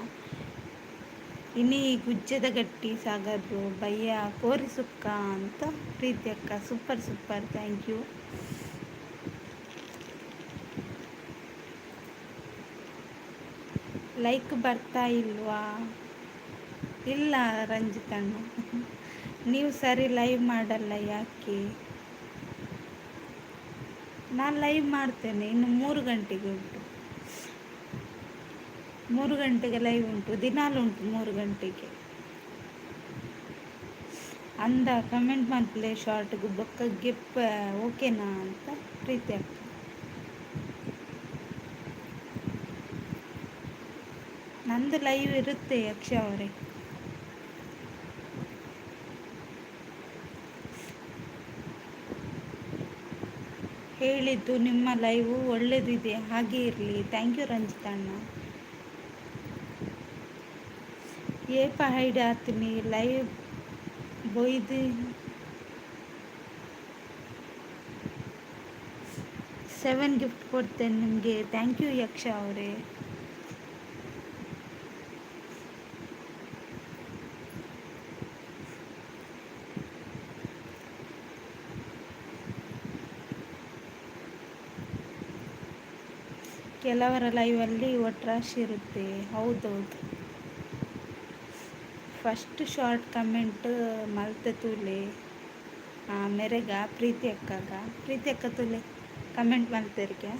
ಇನಿ ಗುಜ್ಜದ ಗಟ್ಟಿ ಸಾಗರ್ ಬ್ರೋ. ಬಯ್ಯ ಕೋರಿ ಸುಕ್ಕ ಅಂತ ಪ್ರೀತಿ ಅಕ್ಕ. Super super, thank you. Like ಬರ್ತಾ ಇಲ್ವಾ? ಇಲ್ಲ ರಂಜಿತ್ ಅಣ್ಣ. ನೀವು ಸರಿ ಲೈವ್ ಮಾಡಲ್ಲ ಯಾಕೆ? ನಾನು ಲೈವ್ ಮಾಡ್ತೇನೆ. ಇನ್ನು 3 ಗಂಟೆಗೆ ಉಂಟು. 3 ಗಂಟೆಗೆ ಲೈವ್ ಉಂಟು. ದಿನಾಲು ಉಂಟು 3 ಗಂಟೆಗೆ. ಅಂದ ಕಮೆಂಟ್ ಮಲ್ಪಲೆ ಶಾರ್ಟ್ಗೆ ಬೊಕ್ಕ ಗಿಪ್, ಓಕೆನಾ ಅಂತ ಪ್ರೀತಿ ಅಕ್ಕ. ನಂದು ಲೈವ್ ಇರುತ್ತೆ ಯಕ್ಷ ಅವರೇ. ಹೇಳಿದ್ದು ನಿಮ್ಮ ಲೈವು ಒಳ್ಳೆಯದಿದೆ, ಹಾಗೆ ಇರಲಿ. Thank you Ranjit ಅಣ್ಣ. ಏಪ ಹೈಡ್ ಆತೀನಿ ಲೈವ್ ಬೊಯ್ದು? ಸೆವೆನ್ ಗಿಫ್ಟ್ ಕೊಡ್ತೇನೆ ನಿಮಗೆ. Thank you ಯಕ್ಷ ಅವರೇ. ಕೆಲವರ ಲೈವಲ್ಲಿ ಒಟ್ರಾಶಿ ಇರುತ್ತೆ. ಹೌದೌದು. ಫಸ್ಟ್ ಶಾರ್ಟ್ ಕಮೆಂಟ್ ಮಲ್ತೆ ತೂಲೆ ಮೆರೆಗ ಪ್ರೀತಿ ಅಕ್ಕಾಗ. ಪ್ರೀತಿ ಅಕ್ಕ ತೂಲೆ, ಕಮೆಂಟ್ ಮಲ್ತೆರಿಗೆ.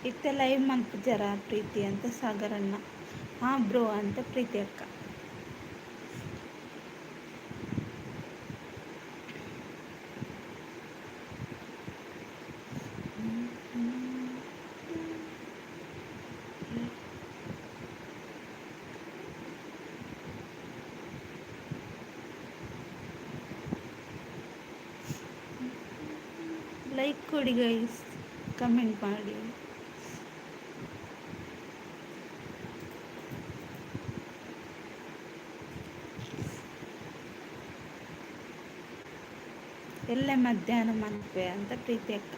ಇತ್ತೆ ಲೈವ್ ಮಲ್ಪುಜರ ಪ್ರೀತಿ ಅಂತ ಸಾಗರಣ್ಣ. ಹಾಂ ಬ್ರೋ ಅಂತ ಪ್ರೀತಿ ಅಕ್ಕ. ಲೈಕ್ ಕೊಡಿ ಗೈಸ್, ಕಮೆಂಟ್ ಮಾಡಿ. ಎಲ್ಲೆ ಮಧ್ಯಾಹ್ನ ಮಲ್ಪೆ ಅಂತ ಪ್ರೀತಿ ಅಕ್ಕ.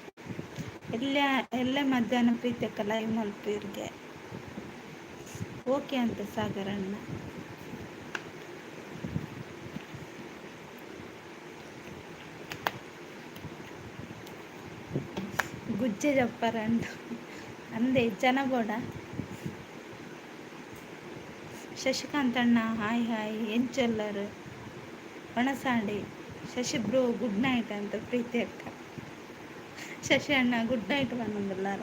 ಎಲ್ಲೆ ಎಲ್ಲೆ ಮಧ್ಯಾಹ್ನ ಪ್ರೀತಿ ಅಕ್ಕ ಲೈವ್ ಮಲ್ಪೀರ್ಗೆ? ಓಕೆ ಅಂತ ಸಾಗರಣ್ಣ. ಗುಜ್ಜೆ ಜಪ್ಪರಂಡು ಅಂದೆ ಜನ ಬೋಡ. ಶಶಿಕಾಂತ್ ಅಣ್ಣ, ಹಾಯ್ ಹಾಯ್. ಎಂಚೊಲ್ಲರು ಒಣಸಾಂಡೆ? ಶಶಿ ಬ್ರೋ, ಗುಡ್ ನೈಟ್ ಅಂತ ಪ್ರೀತಿ ಅಕ್ಕ. ಶಶಿ ಅಣ್ಣ ಗುಡ್ ನೈಟ್ ಬಂದಲ್ಲಾರ.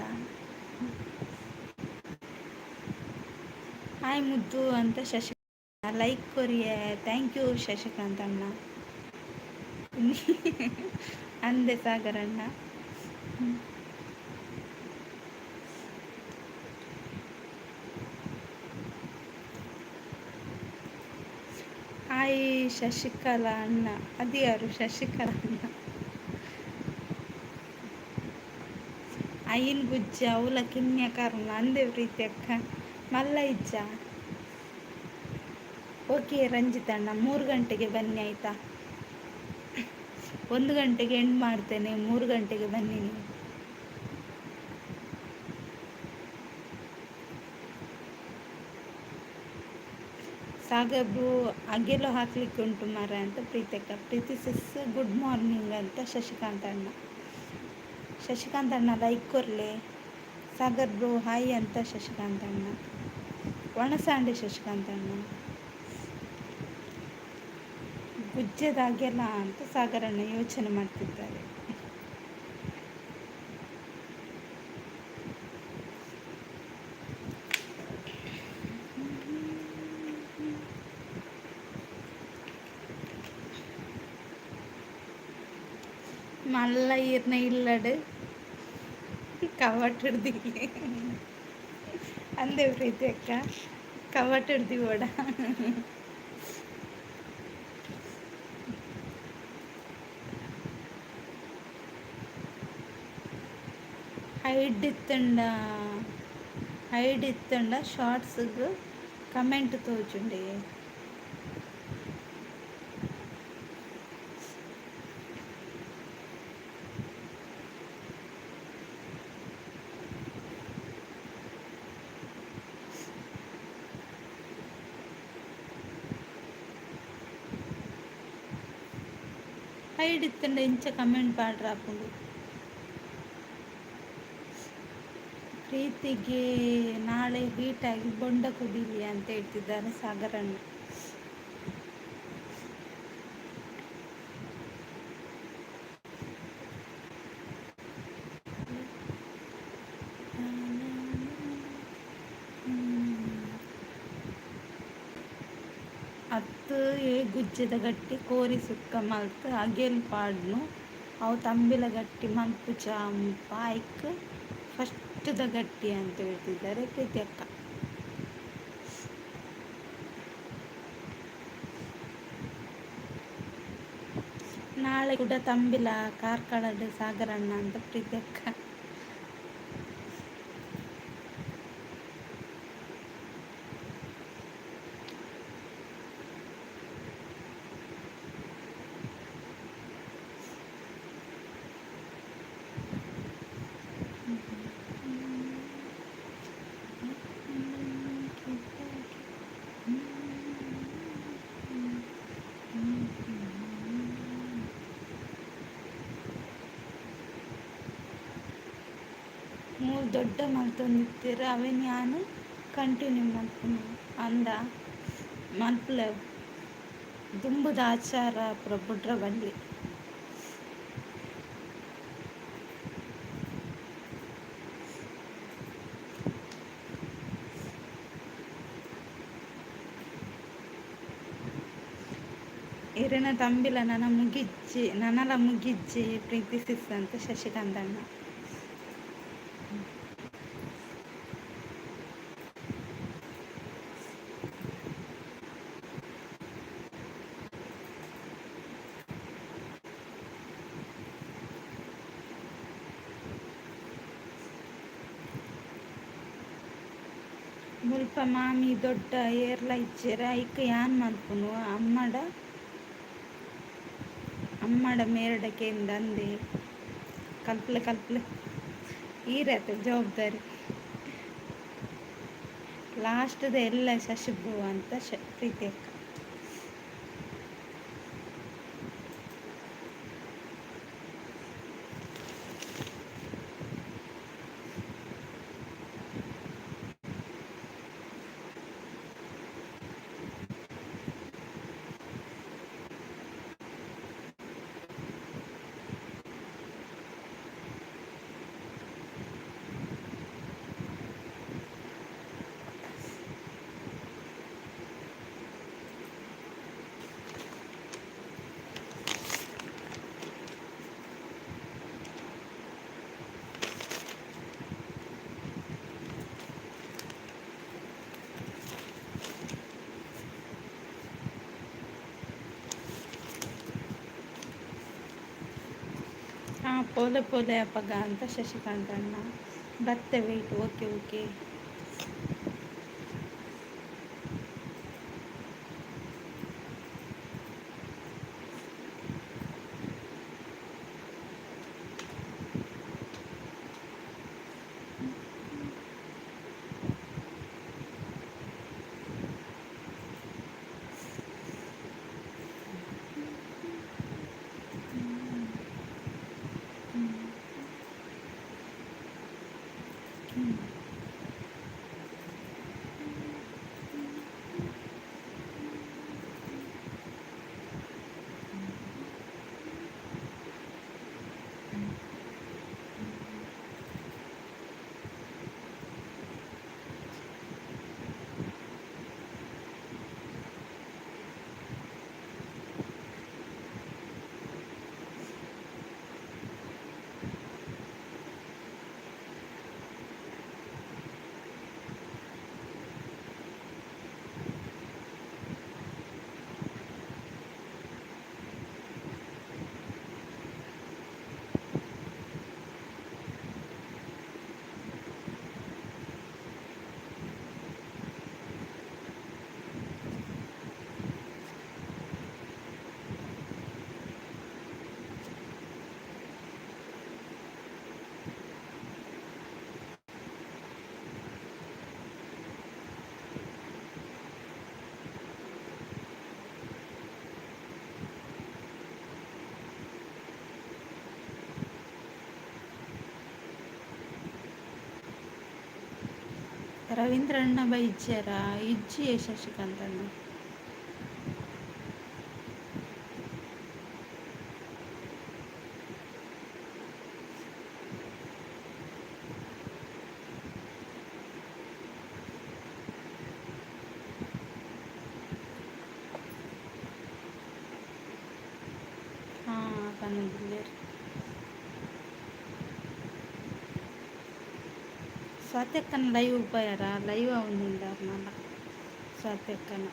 ಹಾಯ್ ಮುದ್ದು ಅಂತ ಶಶಿ. ಲೈಕ್ ಕೊರಿಯೆ. Thank you Shashikant ಅಣ್ಣ. ಅಂದೆ ಸಾಗರಣ್ಣ. ಹಾಯ್ ಶಶಿಕಲಾ ಅಣ್ಣ. ಅದು ಯಾರು ಶಶಿಕಲಾ ಅಣ್ಣ? ಅಯಿನ್ ಗುಜ್ಜ ಅವಲ ಕಿನ್ಯ ಕರ್ಮ ಅಂದೆ ಪ್ರೀತಿ ಅಕ್ಕ. ಮಲ್ಲ ಇಜ್ಜ? ಓಕೆ ರಂಜಿತ್ ಅಣ್ಣ, 3 ಗಂಟೆಗೆ ಬನ್ನಿ ಆಯಿತಾ? 1 ಗಂಟೆಗೆ ಎಂಡ್ ಮಾಡ್ತೇನೆ, 3 ಗಂಟೆಗೆ ಬನ್ನಿ ನೀವು. ಸಾಗಬ್ರು ಅಗೆಲು ಹಾಕ್ಲಿಕ್ಕೆ ಉಂಟು ಮರ ಅಂತ ಪ್ರೀತಕ್ಕ. ಪ್ರೀತಿ ಸಿಸ್ ಗುಡ್ ಮಾರ್ನಿಂಗ್ ಅಂತ ಶಶಿಕಾಂತ್ ಅಣ್ಣ. ಶಶಿಕಾಂತ್ ಅಣ್ಣ ಲೈಕ್ ಕೊರ್ಲೆ. ಸಾಗರ್ ಬ್ರೋ ಹಾಯ್ ಅಂತ ಶಶಿಕಾಂತ್ ಅಣ್ಣ. ಒಣಸಾಂಡೆ ಶಶಿಕಾಂತ್ ಅಣ್ಣ. ಗುಜ್ಜೆದಾಗೆಲ್ಲ ಅಂತ ಸಾಗರಣ್ಣ ಯೋಚನೆ ಮಾಡ್ತಿದ್ದಾರೆ. ಮಲ್ಲ ಈರ್ನ ಇಲ್ಲಡು ಕವಟ್ ಹಿಡ್ದಿ ಅಂದೆ ಪ್ರೀತಿ ಅಕ್ಕ. ಕವಟ್ ಹಿಡ್ದಿ ಓಡ. ಹೈಡ್ ಇತ್ತಂಡ, ಹೈಡ್ ಇತ್ತಂಡ ಶಾರ್ಟ್ಸ್ಗೆ ಕಮೆಂಟ್ ತೋಜುಂಡೆ. ಹೈಡ್ ಇತ್ತಂಡ ಇಂಚ ಕಮೆಂಟ್ ಪಾಡ್ರಾಪುಂಡು. ಪ್ರೀತಿಗೆ ನಾಳೆ ಹೀಟಾಗಿ ಬೊಂಡ ಕುಡಿಲಿ ಅಂತ ಹೇಳ್ತಿದ್ದಾರೆ ಸಾಗರಣ್ಣ. ಅತ್ತು ಏ ಗುಜ್ಜೆದ ಗಟ್ಟಿ ಕೋರಿ ಸುಕ್ಕ ಮಲ್ತ್ ಅಗೆಲ್ ಪಾಡ್ನು ಅವು ತಂಬಿಲ ಗಟ್ಟಿ ಮಲ್ಪುಜ ಮುಲ್ಪ ಐಕ್ ಫಸ್ಟ್ದ ಗಟ್ಟಿ ಅಂತ ಹೇಳ್ತಿದ್ದಾರೆ ಪ್ರೀತಿ ಅಕ್ಕ. ನಾಳೆ ಕೂಡ ತಂಬಿಲ ಕಾರ್ಕಳಡ್ ಸಾಗರಣ್ಣ ಅಂತ ಪ್ರೀತಿ ಅಕ್ಕ. ಮೂರು ದೊಡ್ಡ ಮಲ್ತೊಂದಿತ್ತೆರ್ ಅವೆನ್ ಯಾನ್ ಕಂಟಿನ್ಯೂ ಮಲ್ಪುನು ಅಂದ ಮಲ್ಪುಲೆ ದುಂಬುದ ಆಚಾರ ಪೂರ ಬುಡ್ರ ಬಲ್ಲಿ. ಇರೆನ ತಂಬಿಲ ನನ ಮುಗಿಜ್ಜಿ ನನಲ ಮುಗಿಜ್ಜಿ ಪ್ರೀತಿ ಸಿಸ್ ಅಂತ ಶಶಿಕಾಂತ್ ಅಣ್ಣ. ಮುಲ್ಪ ಮಾಮಿ ದೊಡ್ಡ ಏರ್ಲ ಇಜ್ಜೆರ್ ಐಕ್ ಯಾನ್ ಮಲ್ಪುನು ಅಮ್ಮಡ ಅಮ್ಮಡ ಮೇರ್ಡ ಕೇಂದ್ ಅಂದೆ ಕಲ್ಪಲೆ ಕಲ್ಪಲೆ ಈರತ್ತೆ ಜವಾಬ್ದಾರಿ ಲಾಸ್ಟ್ದ ಎಲ್ಲ ಶಶಿಬ್ರು ಅಂತ ಪ್ರೀತಿ ಅಕ್ಕ. ಹಾಂ, ಪೋಲೆ ಪೋಲೆ ಅಪ್ಪಗ ಅಂತ ಶಶಿಕಾಂತ್ ಅಣ್ಣ. ಬರ್ತೆ, ವೆಯ್ಟ್. Okay okay. Ravindra ಅಣ್ಣ ಬೈಜ್ಜಾರಾ? ಇಜ್ಜಿ ಶಶಿಕಾಂತ್ ಅಣ್ಣ. ಹಾಂ, ಪನ್ನೊಂದಿಲ್ಲೆರ್. ಸ್ವಾತಿ ಅಕ್ಕನ ಲೈವ್ ಪೋಯಾರ? ಲೈವ್ ಆವೊಂದುಂಡು ಸ್ವಾತಿ ಅಕ್ಕನ.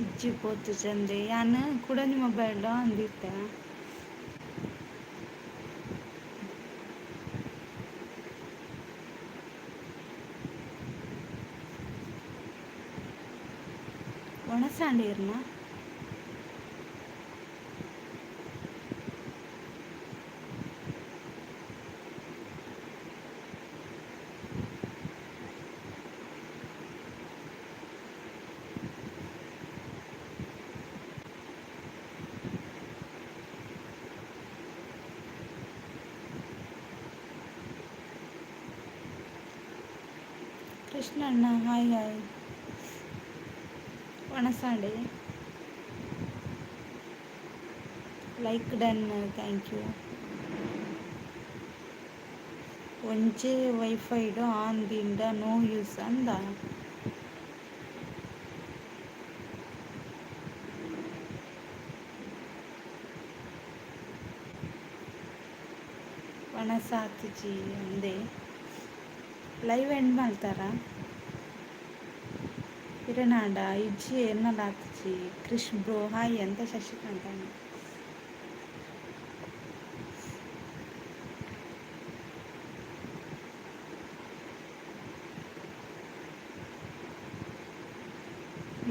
ಇಜ್ಜಿ ಪೋತು ಚಂದೆ. ಯಾನ್ ಕುಡೊಂಜಿ ಮೊಬೈಲ್ ಅಂದಿತ್ತೆ. ಒಣಸಾಂಡೀರ್ನ? Krishnanna hi hi. ಒಣಸಾಂಡೆ. Like done, thank you. ಒಂಜೇ ವೈಫೈಡ್ ಆನ್ ದಿಂಡ ನೋ ಯೂಸ್ ಅಂದ. ಒಣಸಾತಿಜಿ ಅಂದೆ. ಲೈವ್ ಎಂಡ್ ಮಲ್ತಾರ? ಇರೆನಾಂಡ? ಇಜ್ಜಿ, ಎನ್ನಲ ಆತಿಜಿ. ಕ್ರಿಶ್ ಬ್ರೋ ಹಾಯ್ ಅಂತ ಶಶಿಕಾಂತ್ ಅಣ್ಣ.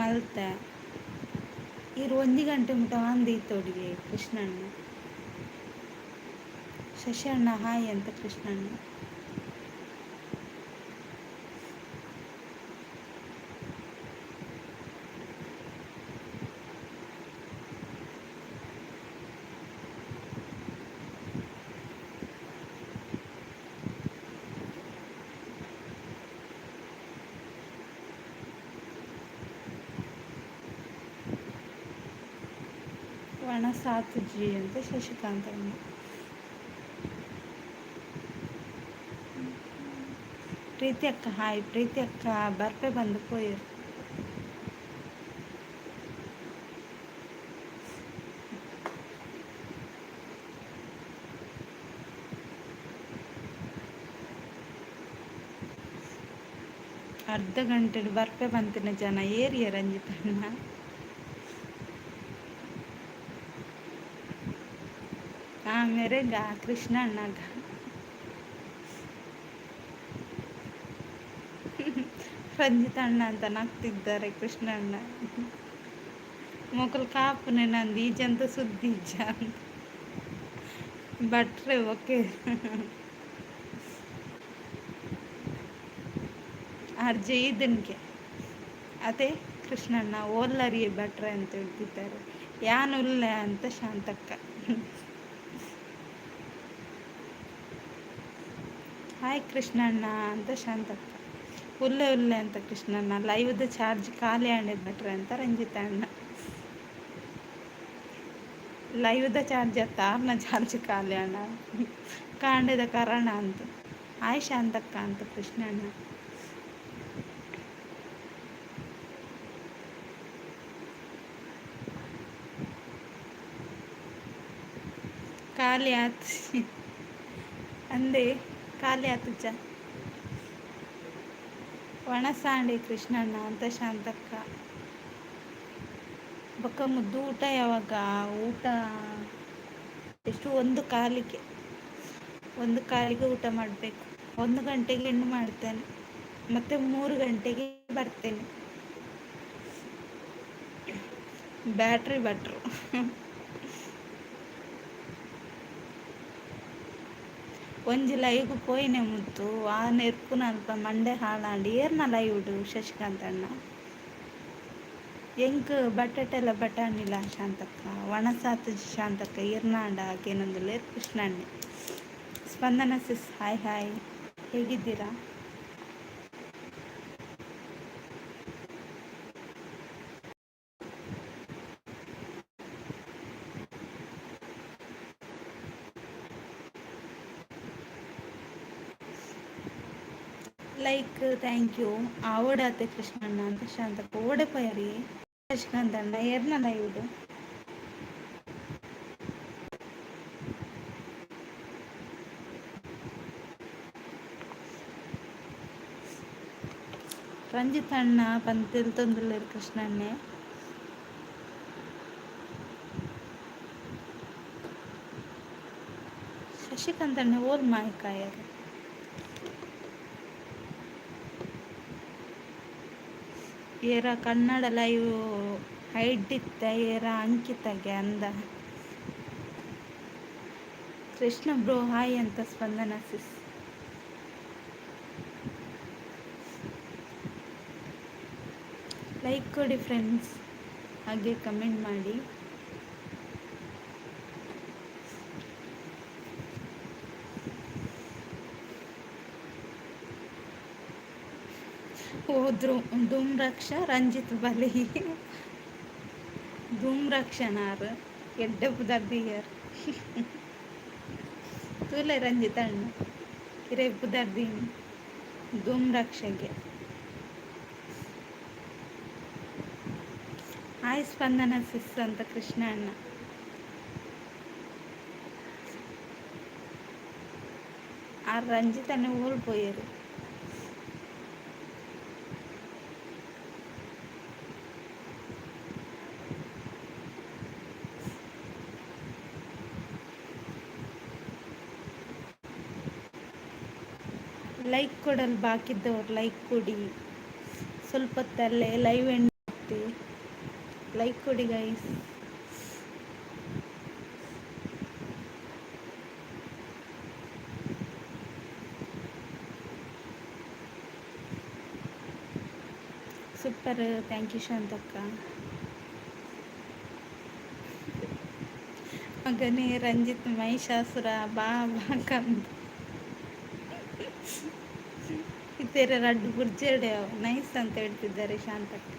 ಮಲ್ತೆ. ಈರ್ ಒಂಜಿ ಗಂಟೆ ಮುಟ ಆನ್ ದೀತೊಡಿಗೆ ಕೃಷ್ಣಣ್ಣ. ಶಶಿ ಅಣ್ಣ ಹಾಯ್ ಅಂತ ಕೃಷ್ಣಣ್ಣ. ಒಣಸಾತುಜಿ ಅಂತ ಶಶಿಕಾಂತ್ ಅಣ್ಣ. ಪ್ರೀತಿ ಅಕ್ಕ ಹಾಯ್. ಪ್ರೀತಿ ಅಕ್ಕ ಬರ್ಪೆ ಬಂದು ಪೋಯೆರ್. ಅರ್ಧ ಗಂಟೆ ಬರ್ಪೆ ಬಂತಿನ ಜನ ಏರಿಯ ರಂಜಿತಣ್ಣ. ಆಮೇಲೆ ಕೃಷ್ಣಣ್ಣಗ. ರಂಜಿತಣ್ಣ ಅಂತ ನಗ್ತಿದ್ದಾರೆ ಕೃಷ್ಣಣ್ಣ. ಮೊಕಲ್ ಕಾಪುನೆ ನಂದು ಈಜಂತ ಸುದ್ದಿ ಇಜ್ಜ ಅಂತ ಭಟ್ರೆ. ಓಕೆ, ಅರ್ಜೆ ಇದನ್ಗೆ ಅದೇ ಕೃಷ್ಣಣ್ಣ ಓಲ್ಲರಿ ಭಟ್ರೆ ಅಂತ ಹೇಳ್ತಿದ್ದಾರೆ. ಯಾನುಲ್ಲ ಅಂತ ಶಾಂತಕ್ಕ. ಹಾಯ್ ಕೃಷ್ಣಣ್ಣ ಅಂತ ಶಾಂತಕ್ಕ. ಉಲ್ಲೆ ಉಲ್ಲೆ ಅಂತ ಕೃಷ್ಣಣ್ಣ. ಲೈವ್ದ ಚಾರ್ಜ್ ಖಾಲಿ ಆಂಡೆ ಭಟ್ರೆ ಅಂತ ರಂಜಿತ ಅಣ್ಣ. ಲೈವ್ದ ಚಾರ್ಜ್ ಅತ್ತ ಆರ್ನ ಚಾರ್ಜ್ ಖಾಲಿ ಅಣ್ಣ ಕಾಂಡೆದ ಕರಣ ಅಂತ. ಹಾಯ್ ಶಾಂತಕ್ಕ ಅಂತ ಕೃಷ್ಣಣ್ಣ. ಖಾಲಿ ಆತ್ ಅಂದೆ, ಖಾಲಿ ಆತುಜ ಒಣಸಾಂಡಿ ಕೃಷ್ಣಣ್ಣ ಅಂತ ಶಾಂತಕ್ಕ. ಬೊಕ್ಕ ಮುದ್ದು ಊಟ ಯಾವಾಗ? ಊಟ ಎಷ್ಟು? 1:15ಕ್ಕೆ. 1:15ಕ್ಕೆ ಊಟ ಮಾಡಬೇಕು. 1 ಗಂಟೆಗೆ ಹೆಣ್ಣು ಮಾಡ್ತೇನೆ, ಮತ್ತು 3 ಗಂಟೆಗೆ ಬರ್ತೇನೆ. ಬ್ಯಾಟ್ರಿ ಭಟ್ರು. ಒಂಜಿ ಲೈವ್ಗ್ ಪೋಯಿನೆ ಮುತ್ತು, ಆ ನೆರ್ಪುನ ಅಲ್ಪ ಮಂಡೆ ಹಾಳಾಂಡ್. ಏರ್ನ ಲೈವ್ಡ್ ಶಶಿಕಾಂತ್ ಅಣ್ಣ? ಎಂಕ್ ಬಟಾಟೆಲ ಬಟಾಣಿಲ ಶಾಂತಕ್ಕ. ಒಣಸಾತ್ ಶಾಂತಕ್ಕ ಇರ್ನಾಂಡ ಕೇನೊಂದುಲ್ಲೆರ್ ಕೃಷ್ಣಣ್ಣೆ. ಸ್ಪಂದನ ಸಿಸ್ ಹಾಯ್ ಹಾಯ್, ಹೇಗಿದ್ದೀರಾ? Like thank you. ಆವಡಾತೆ ಕೃಷ್ಣಣ್ಣ ಅಂತ ಶಾಂತಕ್ಕ. ಓಡೆ ಪೋಯರಿ ಶಶಿಕಾಂತ್ ಅಣ್ಣ? ಏರ್ನ ಲೈವ್ಡ್? ರಂಜಿತ್ ಅಣ್ಣ ಪಂತೆಲ್ತೊಂದುಲ್ಲೆರ್ ಕೃಷ್ಣಣ್ಣೆ. ಶಶಿಕಾಂತ್ ಅಣ್ಣ ಓಲ್ ಮಾಯಕಾಯೆರ್? ಏರ ಕನ್ನಡ ಲೈವ್ ಹೈಡ್ ಇತ್ತ ಏರ ಅಂಕಿತಗೆ ಅಂದ. ಕೃಷ್ಣ ಬ್ರೋ ಹಾಯ್ ಅಂತ ಸ್ಪಂದನ ಸಿಸ್. ಲೈಕ್ ಕೊಡಿ ಫ್ರೆಂಡ್ಸ್, ಹಾಗೆ ಕಮೆಂಟ್ ಮಾಡಿ. ಹೋದ್ರು ಧೂಮ್ರಾಕ್ಷ ರಂಜಿತ್ ಬಲಿ. ಧೂಮ್ರಾಕ್ಷನಾರ್ ಎಡ್ಡೆ ಪುದರ್ ದೀಯರ್ ತೂಲೆ ರಂಜಿತ್ ಅಣ್ಣ, ಇರೆ ಪುದರ್ ದೀನಿ ಧೂಮ್ರಾಕ್ಷಗೆ. ಹಾಯ್ ಸ್ಪಂದನ ಸಿಸ್ ಅಂತ ಕೃಷ್ಣ ಅಣ್ಣ. ಆ ರಂಜಿತ್ ಅಣ್ಣ ಊರು ಪೋಯೆರ್. ಲೈಕ್ ಕೊಡಲು ಬಾಕಿದ್ದವ್ರು ಲೈಕ್ ಕೊಡಿ. ಸ್ವಲ್ಪ ಹೊತ್ತಲ್ಲೇ ಲೈವ್ ಎಂಡ್. ಲೈಕ್ ಕೊಡಿ guys. Super, thank you Shantakka. ಮಗನೇ ರಂಜಿತ್ ಮಹಿಷಾಸುರ ಬಾ ಬಾ ಕಂದ. ಇತೇರೆ ರಡ್ಡು ಬುರ್ಜೆಡೆ ನೈಸ್ ಅಂತ ಹೇಳ್ತಿದ್ದಾರೆ ಶಾಂತಕ್ಕ.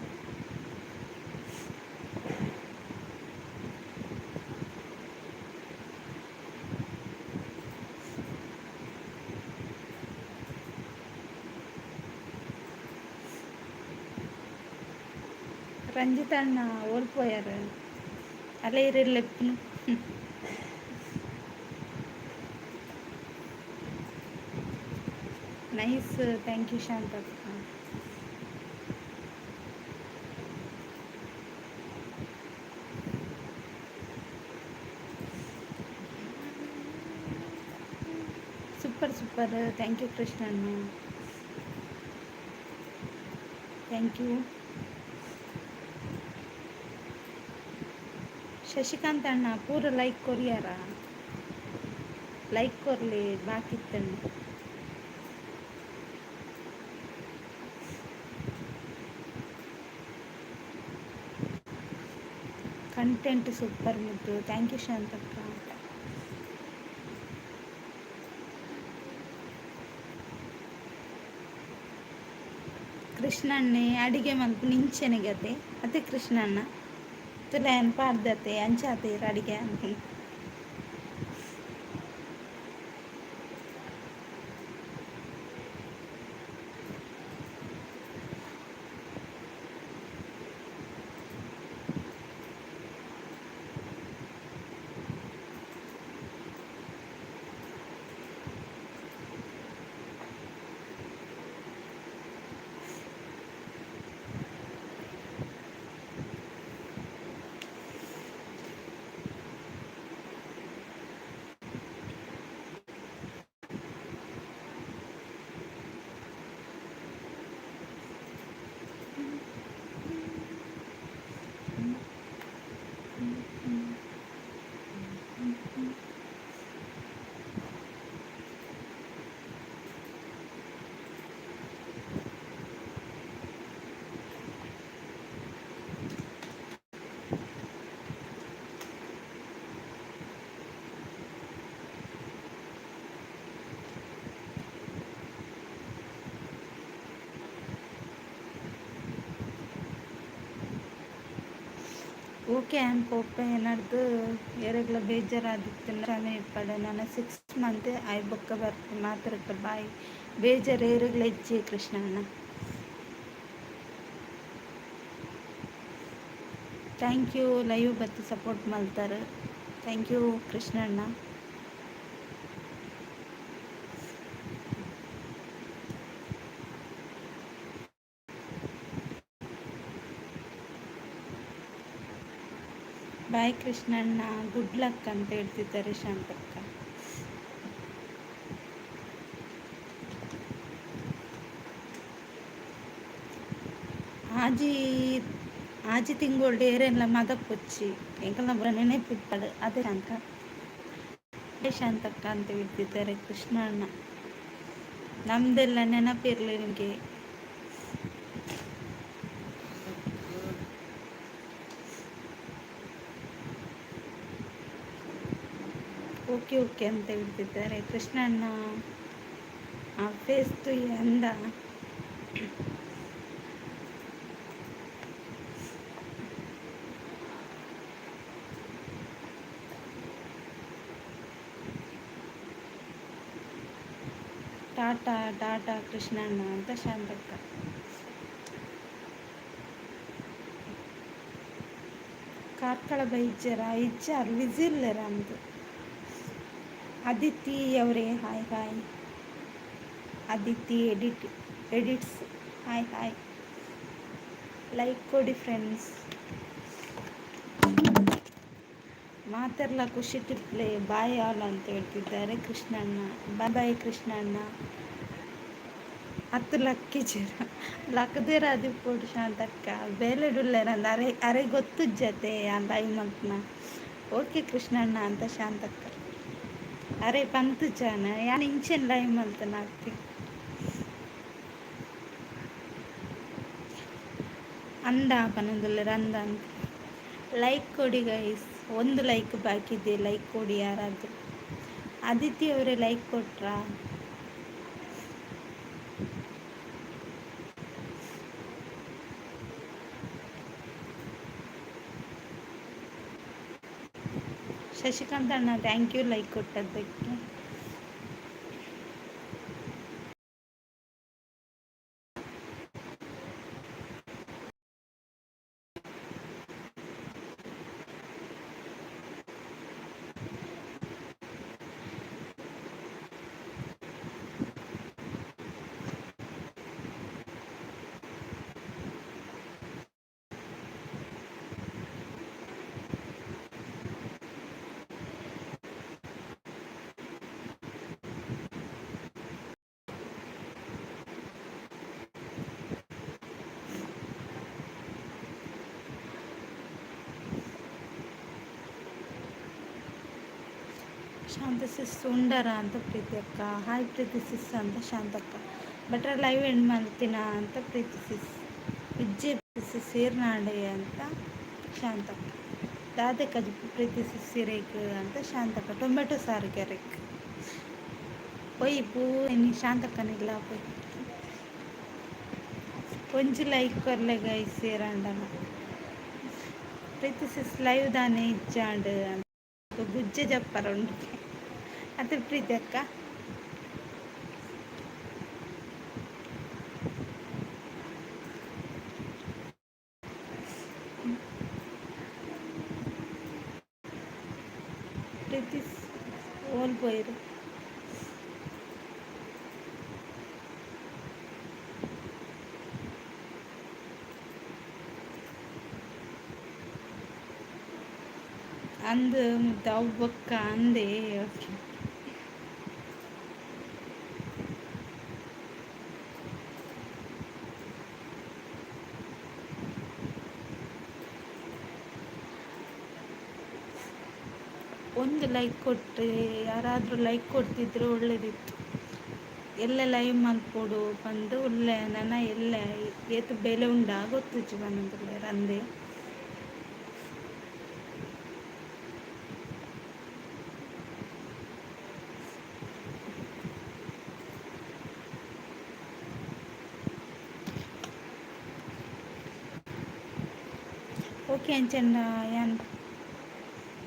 ರಂಜಿತ್ ಅಣ್ಣ ಓಲ್ಪೋಯಾರ ಅಲ್ಲೇ ಇರಲೆಪ್ಪನು. Nice, thank you Shantakka. Super super, thank you Krishnanna, thank you. Shashikant ಅಣ್ಣ ಪೂರ ಲೈಕ್ ಕೊರಿಯಾರ? ಲೈಕ್ ಕೊರ್ಲಿ ಬಾಕಿತ್ತಣ್ಣ. ಕಂಟೆಂಟ್ ಸೂಪರ್ ಮುದ್ದು, thank you ಶಾಂತಕ್ಕ. ಕೃಷ್ಣಣ್ಣೆ ಅಡಿಗೆ ಮಲ್ಪು ನಿಂಚೆನೆ ಗತೆ ಅತ್ತೆ ಕೃಷ್ಣಣ್ಣ ತುಲೆನ್ ಪಾಡ್ದತೆ ಅಂಚಾತೆ ಅಡಿಗೆ ಅಂತ. ಓಕೆ ಆ್ಯನ್ ಪೋಪೆ ನಡ್ದು ಏರೆಗ್ಲ ಬೇಜಾರಾದಿತ್ತು ಇಪ್ಪಡೆ ನನ್ನ 6 ಮಂತ್ ಆಯ್ ಬೊಕ್ಕ ಬರ್ಪೆ ಮಾತ್ರಕ್ಕ ಬಾಯ್. ಬೇಜಾರು ಏರೆಗ್ಲ ಇಜ್ಜಿ ಕೃಷ್ಣಣ್ಣ. Thank you, live ಬತ್ತಿ ಸಪೋರ್ಟ್ ಮಲ್ತಾರೆ, thank you Krishnanna. Bye Krishnanna, good luck ಅಂತ ಹೇಳ್ತಿದ್ದಾರೆ ಶಾಂತಕ್ಕ. ಆಜಿ ಆಜಿ ತಿಂಗೋಲ್ಡ್ ಏರೆನ್ಲ ಮದಪೊಚ್ಚಿ ಎಂಕಲ್ನ ಪೂರ ನೆನೆಪಿಪ್ಪಡು ಅದೇ ಶಾಂತ ಶಾಂತಕ್ಕ ಅಂತ ಹೇಳ್ತಿದ್ದಾರೆ ಕೃಷ್ಣಣ್ಣ. ನಮ್ದೆಲ್ಲ ನೆನಪಿರಲಿ ನಿಮಗೆ. ಓಕೆ ಓಕೆ ಅಂತ ಹೇಳ್ತಿದ್ದಾರೆ ಕೃಷ್ಣಣ್ಣ. ಆ ಫೇಸ್ ಅಂದ. ಟಾಟಾ ಟಾಟಾ ಕೃಷ್ಣಣ್ಣ ಅಂತ ಶಾಂತಕ್ಕ. ಕಾರ್ಕಳ ಬೈಜರ ಇಜ್ಜಾರ್ ವಿಜಿಲ್ಲರ ಅಂದು. ಅದಿತಿ ಅವರೇ hi hi. Aditi edits hi hi. Like ಕೊಡಿ ಫ್ರೆಂಡ್ಸ್. ಮಾತೆರ್ಲ ಖುಷಿ ಟಿಪ್ಲೆ ಬಾಯ್ ಆಲ್ ಅಂತ ಹೇಳ್ತಿದ್ದಾರೆ ಕೃಷ್ಣಣ್ಣ. Boy boy Krishnanna. ಹತ್ತು ಲಕ್ಕಿಜರ ಲಕ್ಕದೇರ ಅದು ಶಾಂತಕ್ಕ ಬೇಲೆ ಡುಲ್ಲೇರಂದ ಅರೆ ಅರೆ ಗೊತ್ತುಜ್ಜತೆ ಲೈವ್ ಮಲ್ಪನ. ಓಕೆ ಕೃಷ್ಣಣ್ಣ ಅಂತ ಶಾಂತಕ್ಕ. ಅರೆ ಪಂತು ಜಾನ ಯಾನ್ ಇಂಚೆನ್ ಲೈವ್ ಮಲ್ತನ ಅತ್ತೆ ಅಂದ ಪನೊಂದುಲ್ಲೆರ್ ಅಂದ ಅಂತ. ಲೈಕ್ ಕೊಡಿ ಗೈಸ್, ಒಂದು ಲೈಕ್ ಬಾಕಿ ಇದೆ, ಲೈಕ್ ಕೊಡಿ ಯಾರಾದರೂ. ಅದಿತಿ ಅವರೇ ಲೈಕ್ ಕೊಟ್ರಾ? ಶಶಿಕಾಂತ್ ಅಣ್ಣ thank you like ಕೊಟ್ಟದ್ದಕ್ಕೆ. ಶಾಂತ ಸಿಸ್ ಉಂಡರ ಅಂತ ಪ್ರೀತಿ ಅಕ್ಕ. ಹಾಯ್ ಪ್ರೀತಿ ಸಿಸ್ ಅಂತ ಶಾಂತಕ್ಕ. ಬಟ್ರ ಲೈವ್ ಎಂಡ್ ಮಾಡ್ತೀನ ಅಂತ ಪ್ರೀತಿ ಸಿಸ್. ವಿಜ್ಜೆ ಸಿಸ್ ಸೇರ್ನಾಡೆ ಅಂತ ಶಾಂತಕ್ಕ. ದಾದೆ ಕಜಿಪು ಪ್ರೀತಿ ಸಿಸ್ ಸಿರೇಕ್ ಅಂತ ಶಾಂತಕ್ಕ. ಟೊಮೆಟೊ ಸಾರು ಕೆರೆಕ್ ಪೊಯ್ ಪೂ ಶಾಂತಕ್ಕನಿಲ್ಲ ಪೊಯ್. ಒಂಜಿ ಲೈಕ್ ಕೊರ್ಲೆ ಗೈಸ್ ಸೇರಾಂಡನ. ಪ್ರೀತಿ ಸಿಸ್ ಲೈವ್ ದಾನೆ ಇಜ್ಜಾಂಡ್ ಅಂತ ಗುಜ್ಜೆ ಜಪ್ಪರ ಉಂಡು ಅತ್ತೆ ಪ್ರೀತಿ ಅಕ್ಕ. ಪ್ರೀತಿ ಓಲ್ ಪೋಯಿರು. ಅಂದು ಅವು ಬೊಕ್ಕ ಅಂದೆ. ಓಕೆ, ಒಂದು ಲೈಕ್ ಕೊಟ್ಟರೆ, ಯಾರಾದರೂ ಲೈಕ್ ಕೊಡ್ತಿದ್ರೆ ಒಳ್ಳೇದಿತ್ತು. ಎಲ್ಲೆ ಲೈವ್ ಮಲ್ಪೊಡು ಪಂದ್ ಉಲ್ಲೆ ನನ ಎಲ್ಲೆ ಏತ್ ಬೆಲೆ ಉಂಡಾ ಗೊತ್ತುಜ್ಜಿ ಪನೊಂದುಲ್ಲೆರ್ ಅಂದೆ. ಓಕೆ ಅಂಚೆಂಡ ಯಾನ್.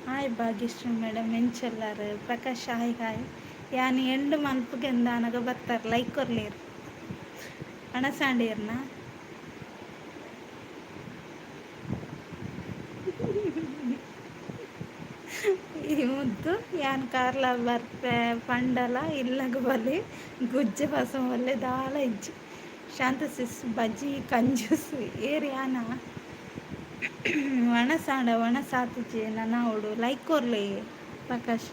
ಹಾಯ್ ಭಾಗ್ಯಶ್ರೀ ಮೇಡಮ್, ಎಂಚೆಲ್ಲಾರ್? Prakash hi hi. ಯಾನ್ ಎಂಡ್ ಮನ್ಪುಗೆಂದಾನಗ ಬತ್ತಾರ್ ಲೈಕ್ ಕೊರ್ಲೇರ್ ಅಣಸಾಂಡೇರ್ನ. ಈ ಮುದ್ದು ಯಾನ್ ಕಾರ್ಲ ಬರ್ಪೆ ಪಂಡಲ ಇಲ್ಲಗ ಬಲೆ ಗುಜ್ಜೆ ಬಸವಲ್ಲೆ ದಾಲ ಇಜ್ಜಿ. ಶಾಂತ ಸಿಸ್ ಬಜ್ಜಿ ಕಂಜೂಸ್ ಏರ್ ಯಾನ ಒಣಸಾಂಡ ಒಣಸಾತುಜಿ ನನ ಅವಡು. ಲೈಕ್ ಕೊರ್ಲೆ ಪ್ರಕಾಶ್.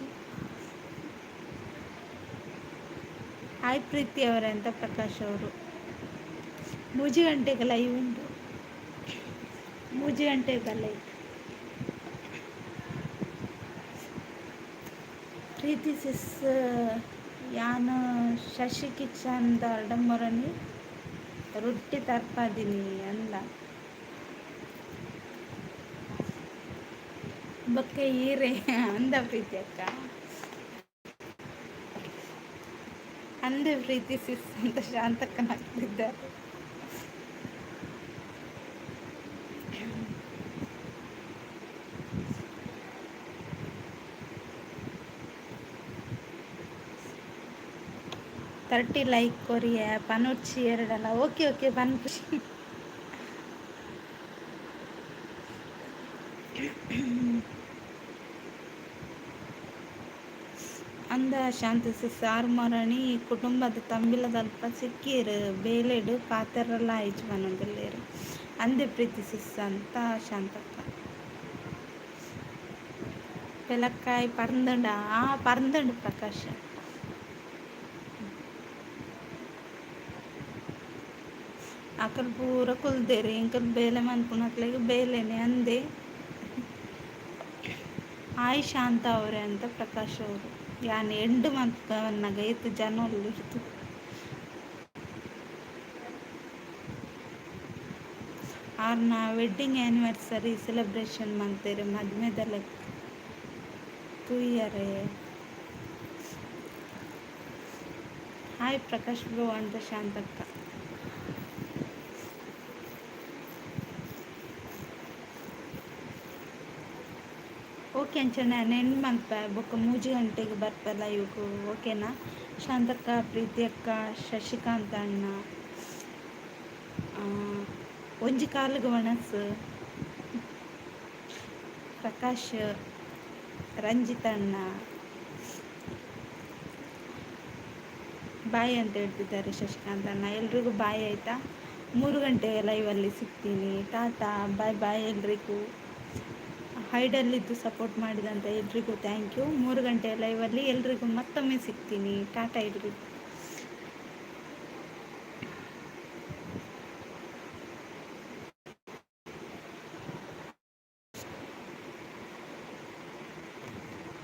ಹಾಯ್ ಪ್ರೀತಿ ಅವರೇ ಅಂತ ಪ್ರಕಾಶ್ ಅವರು. 3 ಗಂಟೆಗೆ ಲೈವ್ ಉಂಟು. 3 ಗಂಟೆಗೆ ಲೈವ್. ಪ್ರೀತಿ ಸಿಸ್ ಯಾನ್ ಶಶಿ ಕಿಚನ್ ಅಡಮೊರನಿ ರೊಟ್ಟಿ ತರ್ಪಾದಿನಿ ಅಂದ. ಬೊಕ್ಕ ಈರೆ ಅಂದ ಪ್ರೀತಿ ಅಕ್ಕ. ಅಂದೆ ಪ್ರೀತಿ ಸಿಸ್ ಅಂತ ಶಾಂತಕ್ಕನ ಹಾಕ್ತಿದ್ದಾರೆ. 30 ಲೈಕ್ ಕೊರಿಯ ಪನೊಡ್ಚಿ ಎರಡಲ್ಲ. ಓಕೆ ಓಕೆ ಪನ್ಪುಜಿ. ಅಂದ ಶಾಂತ ಸಿಸ್ ಆರ್ಮೊರಣಿ ಕುಟುಂಬದ ತಂಬಿಲದಲ್ಪ ಸಿಕ್ಕೀರ್ ಬೇಲೆಡ್ ಪಾತೆರಲ ಆಯಿಜಿ ಪನೊಂದುಲ್ಲೆರ್ ಅಂದೆ ಪ್ರೀತಿ ಸಿಸ್ ಅಂತ ಶಾಂತಕ್ಕ. ಪೆಲಕ್ಕಾಯಿ ಪರ್ಂದುಂಡ? ಆ ಪರ್ಂದುಂಡು ಪ್ರಕಾಶ್. ಅಕಲ್ ಪೂರ ಕುಲ್ದೆರ್ ಎಂಕಲ್ ಬೇಲೆ ಮನ್ಪುನಕ್ಲೆಗ್ ಬೇಲೆನೆ ಅಂದೆ. ಹಾಯ್ ಶಾಂತ ಅವರೇ ಅಂತ ಪ್ರಕಾಶ್ ಅವರು. ಯಾನ್ ಎಂಡ್ ಮನ್ಪುನಗ ಏತ್ ಜನ ಉಲ್ಲೆರ್ ಆರ್ನ ವೆಡ್ಡಿಂಗ್ ಆ್ಯನಿವರ್ಸರಿ ಸೆಲೆಬ್ರೇಷನ್ ಮಂತೆರ್ ಮದ್ಮೆದ ಲೆಕ್ಕ ತೂಯರೆ. ಹಾಯ್ ಪ್ರಕಾಶ್ ಬ್ರೋ ಅಂತ ಶಾಂತಕ್ಕ. ಓಕೆ ಅಂಚನೆ ಎಂಡ್ ಮನ್ಪೆ ಬೊಕ್ಕ 3 ಗಂಟೆಗೆ ಬರ್ಪೆ ಲೈವ್ಗು ಓಕೆನಾ? ಶಾಂತಕ್ಕ, ಪ್ರೀತಿ ಅಕ್ಕ, ಶಶಿಕಾಂತ್ ಅಣ್ಣ, ಒಂಜಿ ಕಾಲುಗು ಒಣಸು, ಪ್ರಕಾಶ್, ರಂಜಿತ್ ಅಣ್ಣ ಬಾಯ್ ಅಂತ ಹೇಳ್ತಿದ್ದಾರೆ ಶಶಿಕಾಂತ್ ಅಣ್ಣ. ಎಲ್ರಿಗೂ ಬಾಯ್ ಆಯಿತಾ? 3 ಗಂಟೆ ಲೈವಲ್ಲಿ ಸಿಗ್ತೀನಿ. ಟಾಟಾ ಬಾಯ್ ಬಾಯ್ ಎಲ್ರಿಗೂ. ಹೈಡಲ್ಲಿದ್ದು ಸಪೋರ್ಟ್ ಮಾಡಿದಂಥ ಎಲ್ರಿಗೂ thank you. 3 ಗಂಟೆ ಲೈವಲ್ಲಿ ಎಲ್ರಿಗೂ ಮತ್ತೊಮ್ಮೆ ಸಿಗ್ತೀನಿ. ಟಾಟಾ ಎಲ್ರಿಗೂ.